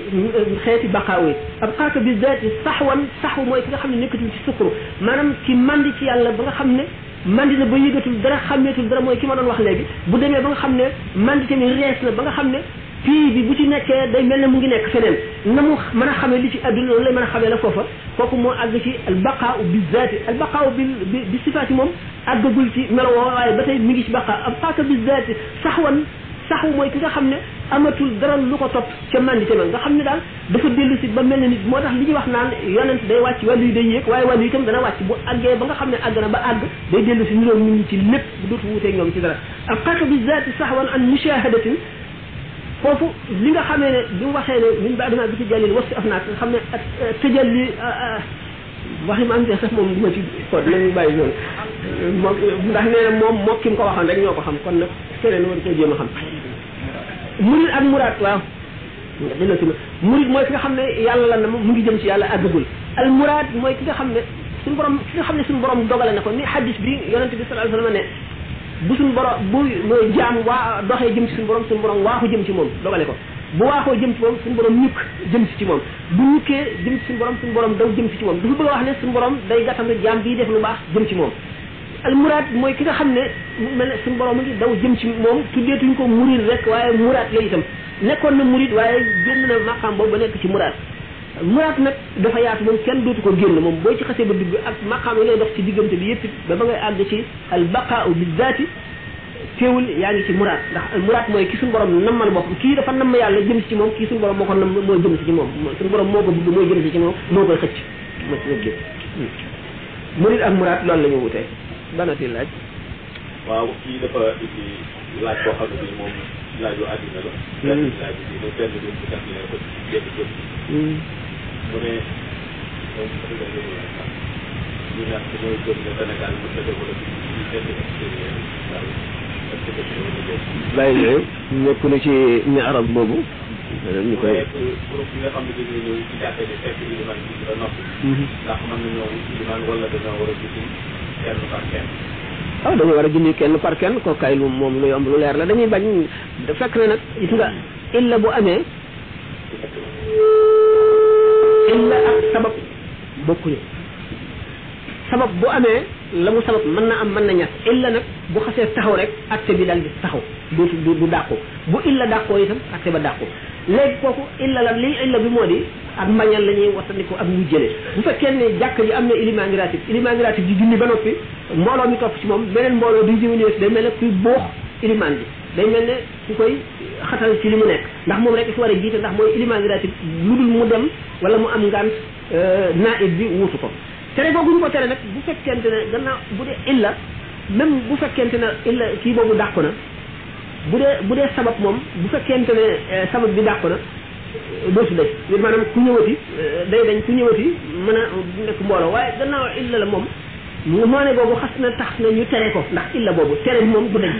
xeeti baqaaw yi abqaaka bizaati saxwu mooy ki nga xam ne nekkatul ci sukuru maanaam ki mandi ci yàlla ba nga xam ne mandi na ba yëgatul dara xàmmeetul dara mooy ki ma doon wax léegi bu demee ba nga xam ne mandi tamit rees na ba nga xam ne pii bi bu ci nekkee day mel ne mu ngi nekk feneen na mu mën a xamee li ci adduna loolu lay mën a xamee la foofa kooku moo àgg ci albaqaa bi zaati albaqaa bi sifaati moom àggagul ci melo woo waaye ba tey mi ngi ci baqaa abqaaka bi zaati saxu mooy ki nga xam ne amatul dara lu ko topp ca mandite ma nga xam ne daal dafa dellu si ba mel ne nit moo tax li ñuy wax naan yonent day wàcc wàllu yi day yéeg waaye wàllu yi itam dana wàcc bu àggee ba nga xam ne àgg na ba àgg day dellu si niroog nit ñi ci lépp bu dootu wuuteeg ñoom ci dara abqaaka bi zaati saxwan an mushahadatin foofu li nga xamee ne bi mu waxee ne min baadima bi tajalli wasi afnaak nga xam ne ak tajalli waxi ma am sax moom duma ci code la ñuy bàyyi noonu moom ndax nee na moom moo ki mu ko waxoon rek ñoo ko xam kon nag keneen war koo jéem a xam murid ak muraad waaw nga delloo si murid mooy ki nga xam ne yàlla la na mu ngi jëm ci yàlla àggagul al muraad mooy ki nga xam ne suñu borom ki nga xam ne suñu borom dogale na ko ni hadis bi yonente bi sallallahu alayhi wasallam ne bu suñu borom bu jaam waa doxee jëm ci suñu borom waaxu jëm ci moom dogale ko bu waaxoo jëm ci moom suñu borom ñukk jëm si ci moom bu ñukkee jëm ci suñu borom daw jëm si ci moom dafa bëgg a wax ne suñu borom day gàttam ne jaam bii def lu baax jëm ci moom al muraad mooy ki nga xam ne mel ne suñu borom a ngi daw jëm ci moom tuddeetuñ ko murid rek waaye muraad la itam nekkoon na murid waaye génn na maqaam boobu ba nekk ci muraad muraad nag dafa yaatu moom kenn dootu ko génn moom booy ci xasee ba dugg ak maqaam yi lay dox ci diggante bi yëpp ba ngay àgg ci al baqaau bi zaati teewul yaa ngi ci muraad ndax muraad mooy ki suñu borom nammal boppam kii dafa namm yàlla jëm si ci moom kii suñu borom moo ko namm mooy jëm si ci moom suñu borom moo ko bëgg mooy jëm si ci moom moo koy xëcc moo ci wëgg murid ak muraad loolu la ñu wutee banati laaj
waaw kii dafa indi laaj boo xam ne moom laaju àddina la benn laaj bi mu benn bi mu tax ne ko jéem jëm mu ne moom ñu naan dañoo gëm ne Sénégal mën na développé ci benn expérience daal est-ce que
bàyyi ñëw nekk na ci mi arab boobu ñu koy
groupe yi nga xam ne dañuy ñëw ci jàkkee ne fekk iliman bi ba noppi ndax mën nañoo iliman wala dañoo war a gis kenn par kenn
waaw dañu war a julli kenn par kenn ko kay lu moom lu yomb lu leer la dañuy bañ fekk na nag gis nga illa bu amee illa ak sabab bokkuñu sabab bu amee la mu sabab mën na am mën na ñàkk illa nag bu xasee taxaw rek acte bi daal di taxaw du dàqu bu illa dàqoo itam acte ba dàqu léegi kooku illa la lii illa bi moo di ak mbañal la ñuy wattandiku ak ñu jëlee bu fekkee ne jàkk ji am na ilimaan gi ratib ji julli ba noppi mbooloo mi topp ci moom beneen mbooloo duy jëw day mel ne kuy boox ilimaan bi day mel ne ku koy xatal ci li mu nekk ndax moom rek fi war a jiite ndax mooy ilimaan gi ratib lu dul mu dem wala mu am ngant naib bi wuutu ko tere googu ñu ko tere nag bu fekkente ne gannaaw bu dee illa même bu fekkente ne illa kii boobu dàqu na bu dee sabab moom bu fekkente ne sabab bi dàqu na dootu day maanaam ku ñëwati day dañ ku ñëwati mën a nekk mbooloo waaye gannaaw illa la moom moo ne boobu xas na tax na ñu tere ko ndax illa boobu tere bi moom du dañ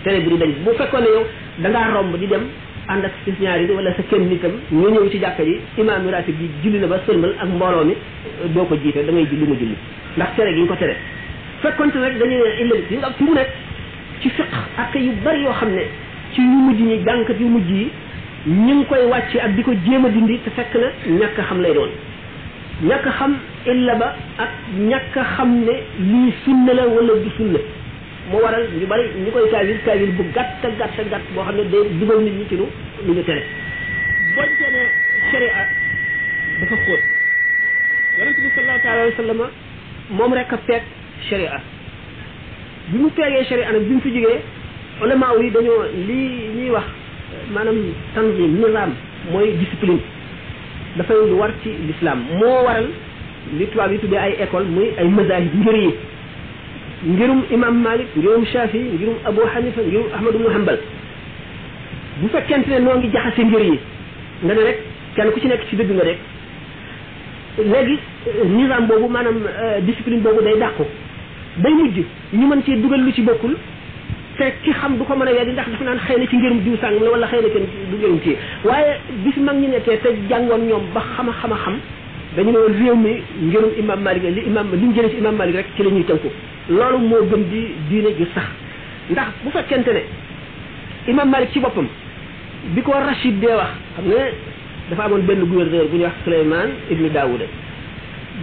tere bi du dañ bu fekkoon ne yow da ngaa romb di dem ànd ak si ñaari wala sa kenn nitam ñu ñëw ci jàkka ji imaam bi ratib bi julli na ba sëlmal ak mbooloo mi doo ko jiite da ngay julli mu julli ndax tere gi ñu ko tere fekkonte nag dañuy ne illa bi nga fi mu nekk ci fiq ak yu bari yoo xam ne ci ñu mujj ñi jànkat yu mujj yi ñu ngi koy wàcce ak di ko jéem a dindi te fekk na ñàkk a xam lay doon ñàkk a xam illa ba ak ñàkk a xam ne lii sunna la wala du sunna moo waral ñu bari ñu koy taawil bu gàtt boo xam ne day dugal nit ñi ci lu ñu tere boñ te ne sharia dafa xóot yonent bi sallallahu alayhi wa sallam moom rek a peeg sharia bi mu tegee sharia nag bi mu fi jógee ulama yi dañoo lii ñuy wax maanaam tanzim nizam mooy discipline dafay lu war ci l'islam moo waral li tubaab yi tuddee ay école muy ay mazahib ngir yi ngirum imam Malik ngirum Shafi ngirum Abu Hanifa ngirum Ahmad ibn Hanbal bu fekkente ne noo ngi jaxase ngir yi nga ne rek kenn ku ci nekk ci dëgg nga rek léegi nizam boobu maanaam discipline boobu day dàqu day mujj ñu mën cee dugal lu ci bokkul te ki xam du ko mën a weddi ndax dafa naan xëy na ci ngirum diw sàng la wala xëy na kenn du ngirum ci waaye bis mag ñi nekkee te jàngoon ñoom ba xam dañu ne woon réew mi ngirum imam Malik li ñu jëlee ci imam Malik rek ci la ñuy tënku loolu moo gën di diine ju sax ndax bu fekkente ne imam Malik ci boppam bi ko Rachid dee wax xam nga dafa amoon benn gouverneur bu ñuy wax Souleymane ibnu Daouda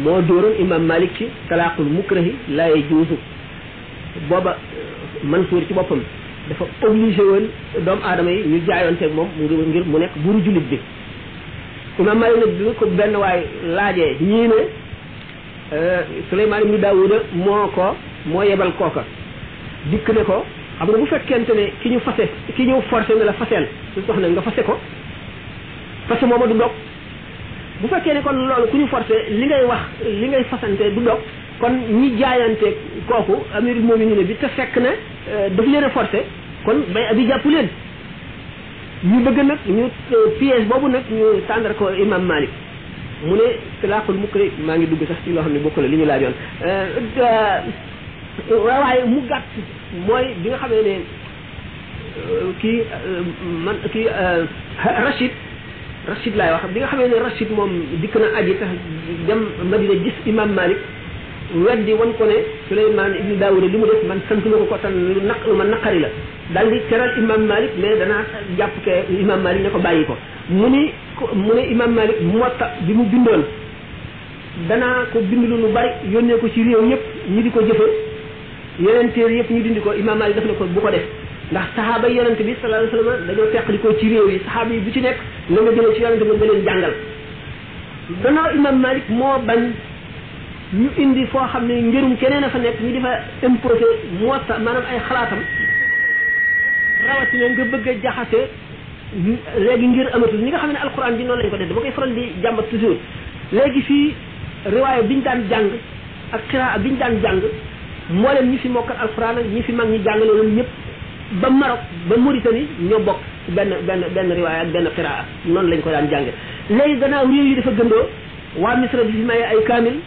moo dóoroon imam Malik ci talaaqul mukrahi laa yajuuzu booba Mansour ci boppam dafa obligé woon doomu aadama yi ñu jaayoonteeg moom ngir mu nekk buuru jullit bi imam Malik nag bi ko benn waay laajee ñii ne Souleymane ibnu Daouda moo yebal kooka dikk ne ko xam nga bu fekkente ne ki ñu forcé ne la faseel su soxna nga fase ko fase mooma du dog bu fekkee ne kon loolu ku ñu forcé li ngay fasante du dog kon ñi jaayante kooku amirul mu'minin bi te fekk ne daf leen a forcé kon bay abi jàpp leen ñu bëgg nag ñu piège boobu nag ñu tàndar ko imam Malik mu ne talaaqul mukri maa ngi dugg sax ci loo xam ne bokk la li ñu laajoon waaye mu gàtt mooy bi nga xamee ne Rachid laay wax bi nga xamee ne Rachid moom dikk na aji tax dem Madina gis imam Malik weddi wan ko ne Souleymane ibnu Daouda li mu def man sant ma ko tan lu ma naqari la daal di teral imam Malik mais danaa jàpp ke imam Malik ne ko bàyyi ko mu ne imam Malik Muwatta bi mu bindoon danaa ko bind lu bari yónnee ko ci réew yëpp ñi di ko jëfe yeneen téere yëpp ñu dindi ko imam Malik def ne ko bu ko def ndax saxaaba yonente bi sallallahu alayhi wasallam dañoo teqalikoo ci réew yi saxaaba yi bu ci nekk la nga jëlee ci yonente bi nga leen jàngal gannaaw imam Malik moo bañ ñu indi foo xam ne ngërum keneen a fa nekk ñu di fa imposé Muwatta maanaam ay xalaatam rawatina nga bëgg a jaxase léegi ngir amatul ñi nga xam ne alquran bi noonu lañ ko def dama koy faral di jàmbat toujours léegi fii riwaaya biñu daan jàng ak xiraa biñu daan jàng mboolem ñi fi mokkal alquran ak ñi fi mag ñi jàngale woon ñëpp ba Maroc ba Mauritanie ñoo bokk benn riwaaya ak benn xiraa noonu lañ ko daan jànge léegi gannaaw réew yi dafa gëndoo waa Misra di fi maye ay kaamil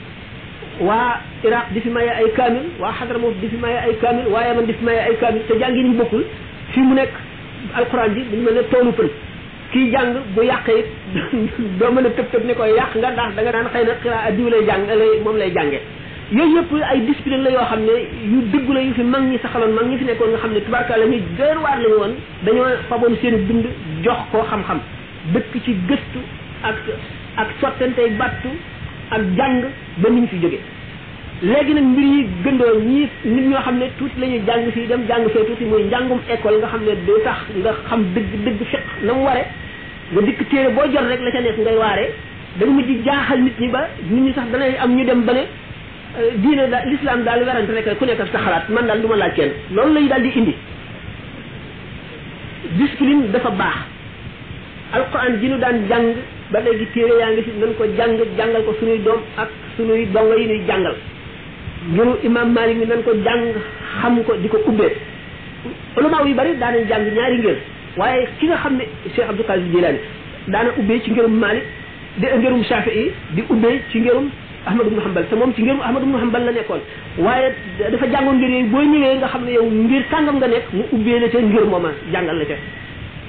waa Iraq di fi maye ay kaamil waa Hadramaut di fi maye ay kaamil waa Yaman di fi maye ay kaamil te jàngi ñu bokkul fii mu nekk alquran ji dañu mel ne toolu pël kii jàng bu yàqee it doo mën a tëb ne koy yàq nga ndax da nga daan xëy na xiraa diw lay jàng moom lay jànge yooyu yëpp ay discipline la yoo xam ne yu dëggu la yu fi mag ñi saxaloon mag ñi fi nekkoon nga xam ne tubaarkalla ñuy gër waar lañu woon dañoo faboon seen bind jox koo xam-xam dëkk ci gëstu ak sottantey battu ak jàng ba ni ñu fi jóge léegi nag mbir yi gëndoo ñii nit ñoo xam ne tuuti la ñuy jàng fii dem jàng fee tuuti muy njàngum école nga xam ne day tax nga xam dëgg fiq na mu ware nga dikk téere boo jot rek la ca nekk ngay waaree dañu mujj jaaxal nit ñi ba nit ñi sax danay am ñu dem ba ne diine daal l'islam daal werante rek ku nekk ak sa xalaat man daal du ma laaj kenn loolu lay daal di indi discipline dafa baax alquran ji nu daan jàng ba léegi téere yaa ngi fi nañ ko jàngal ko suñuy doom ak suñuy dongo yi ñuy jàngal ngiru imam Malik mi nañ ko jàng xam ko di ko ubbee ulama yu bari daanañ jàng ñaari ngir waaye ki nga xam ne Cheikh Abdou Qadir Jilani daana ubbee ci ngirum Malik di ngirum Shafi'i di ubbee ci ngirum Ahmad ibn Hanbal te moom ci ngirum Ahmad ibn Hanbal la nekkoon waaye dafa jàngoon ngir yooyu boo ñëwee nga xam ne yow ngir sàngam nga nekk mu ubbee la ca ngir mooma jàngal la ca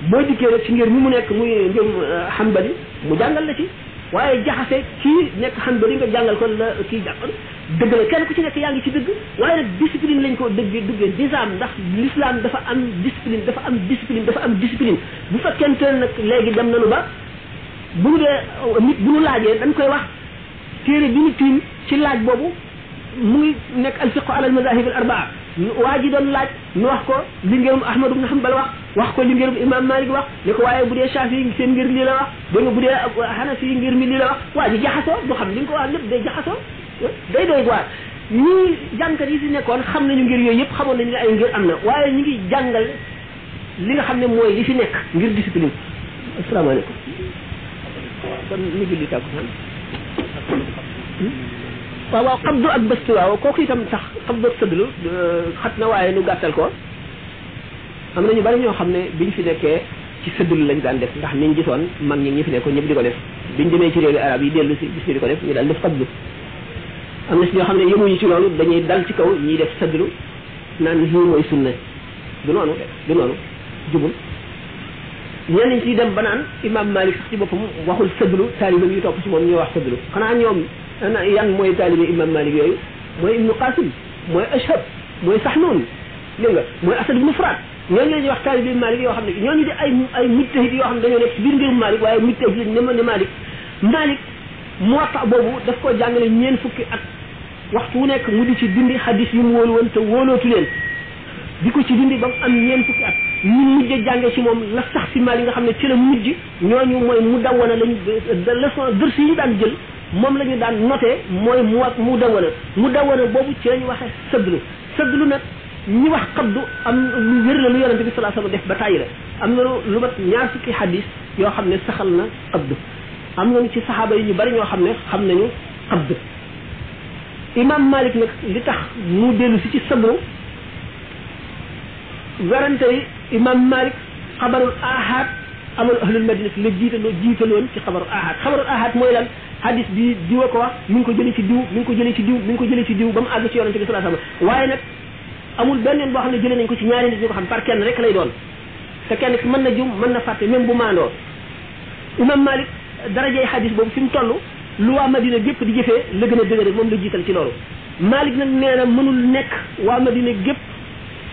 boo dikkee rek ci ngir mi mu nekk muy ngirum Hanbali mu jàngal la ci waaye jaxase kii nekk Hanbali nga jàngal ko la kii jàngal dëgg la kenn ku ci nekk yaa ngi ci dëgg waaye nag discipline lañ ko duggee nizaam ndax l'islam dafa am discipline dafa am discipline bu fekkente nag léegi dem nañu ba bu ñu dee nit bu ñu laajee dañ koy wax téere bi ñu tiim ci laaj boobu mu ngi nekk al fiqhu ala al madahib al arbaa waa ji doon laaj ñu wax ko li ngirum Ahmad ibn Hanbal wax ko li ngirum imam Malik wax ne ko waaye bu dee Shafi seen ngir lii la wax dégg nga bu dee Hanafi ngir mi lii la wax waa ji jaxasoo du xam li nga ko wax lépp day jaxasoo day doy waar ñii jàngkat yi fi nekkoon xam nañu ngir yooyu yëpp xamoon nañu ne ay ngir am na waaye ñu ngi jàngal li nga xam ne mooy li fi nekk ngir discipline. asalaamaaleykum. kon ñu julli tàkkusaan. waaw xabdu ak bëstu waaw kooku itam sax xabdu ak sëddlu xat na waaye nu gàttal ko am na ñu bari ñoo xam ne biñ fi nekkee ci sëddlu lañ daan def ndax niñ gisoon mag ñi fi nekkoon ñëpp di ko def biñ demee ci réewi arab yi dellu si gis ñu di ko def ñu daal def xabdu. am na si ñoo xam ne yemuñu ci loolu dañuy dal ci kaw ñiy def sëddlu naan lii mooy sunna du noonu jubul ñenn ñi ciy dem ba naan imam Malik sax ci boppam waxul sëddlu taalibe yu topp ci moom ñuy wax sëddlu xanaa ñoom yan mooy taalibe imam Malik yooyu mooy ibnu Qasim mooy Ashhab mooy Sahnun dégg nga mooy Asad ibnu Furaat ñooñu la ñuy wax taalibe Malik yoo xam ne ñooñu di ay mujtahid yoo xam ne dañoo nekk ci biir mbirum Malik waaye mujtahid lañ ne Malik Muwatta boobu daf koo jàngale ñeent fukki at waxtu wu nekk mu di ci dindi hadis yu mu wóolu woon te wóolootu leen di ko ci dindi ba mu am ñeent fukki at ñu mujj jànge ci moom la sax si Malik nga xam ne ci la mujj ñooñu mooy mu dawana lañ leçon dërs yi ñu daan jël moom la ñu daan noté mooy mu dawana boobu ci la ñu waxee sëddlu nag ñi wax xabdu am lu wér la lu yonente bi sallallahu alayhi wasallam def ba tàyyi la am na lu mat ñaar fukki hadis yoo xam ne saxal na xabdu am nañu ci saxaaba yi ñu bari ñoo xam ne xam nañu xabdu imam Malik nag li tax mu dellu si ci sabru werante yi imam Malik xabarul ahad amal ahlul madinati la jiitaloon ci xabarul ahad mooy lan hadis bi diwa ko wax mi ngi ko jëlee ci diw mi ngi ko jëlee ci diw mi ngi ko jëlee ci diw ba mu àgg ci yonente bi sallallahu alayhi wasallam waaye nag amul benn boo xam ne jëlee nañ ko ci ñaari nit ñu ko xam par kenn rek lay doon te kenn ki mën na jum mën na fàtte même bu maandoo imam Malik darajey hadis boobu fi mu toll lu waa Madina gépp di jëfee la gën a dëgëre moom la jiital ci loolu Malik nag nee na mënul nekk waa Madina gépp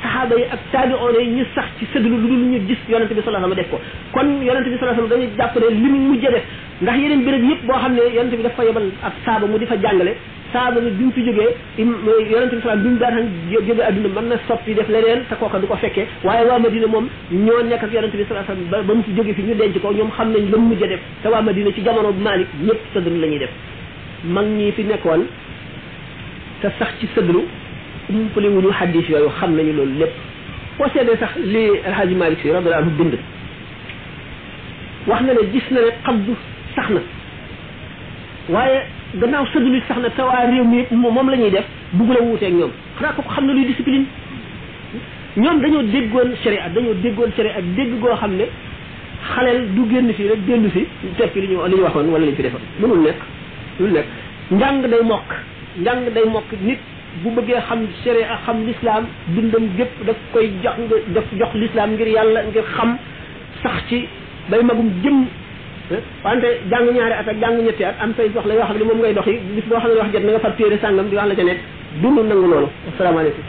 saxaaba yi ak taabi'oon yi ñu sax ci sëddlu lu dul ñu gis yonente bi sallallahu alayhi wasallam def ko kon yonente bi sallallahu alayhi wasallam dañuy jàpp ne li mu mujj a def ndax yeneen béréb yëpp boo xam ne yonente bi dafa yebal ak saaba mu di fa jàngale saaba bi mu fi jógee yonente bi sallallahu bi mu daan jógee adduna mën na soppi def leneen te kooka du ko fekkee waaye waa Madina moom ñoo nekk ak yonente bi sallallahu alayhi wasallam ba mu fi jógee fi ñu denc ko ñoom xam nañ la mu mujj a def te waa Madina ci jamono Malik ñëpp sëddlu la ñuy def mag ñi fi nekkoon te sax ci sëddlu umpale wuñu hadis yooyu xam nañu loolu lépp boo seetee sax li alhaji Malik si radiyallahu anhu bind wax na ne gis na ne xabdu sax na waaye gannaaw sëddlu sax na te waa réew mi yëpp moom la ñuy def bugg la wuuteeg ñoom xanaa ko xam na luy discipline ñoom dañoo déggoon sharia dégg goo xam ne xaleel du génn fii rek dellu si tekki li ñu waxoon wala li ñu fi defoon mënul nekk njàng day mokk nit bu bëggee xam sharia xam l'islam dundam gépp daf koy jox l'islam ngir yàlla ngir xam sax ci bay magum jëm wante jàng ñaari at ak jàng ñetti at am say soxla yoo xam ne moom ngay dox yi bis boo xam ne wax jot na nga far téere sàngam di wax la ca nekk dunu nangu loolu asalaamaaleykum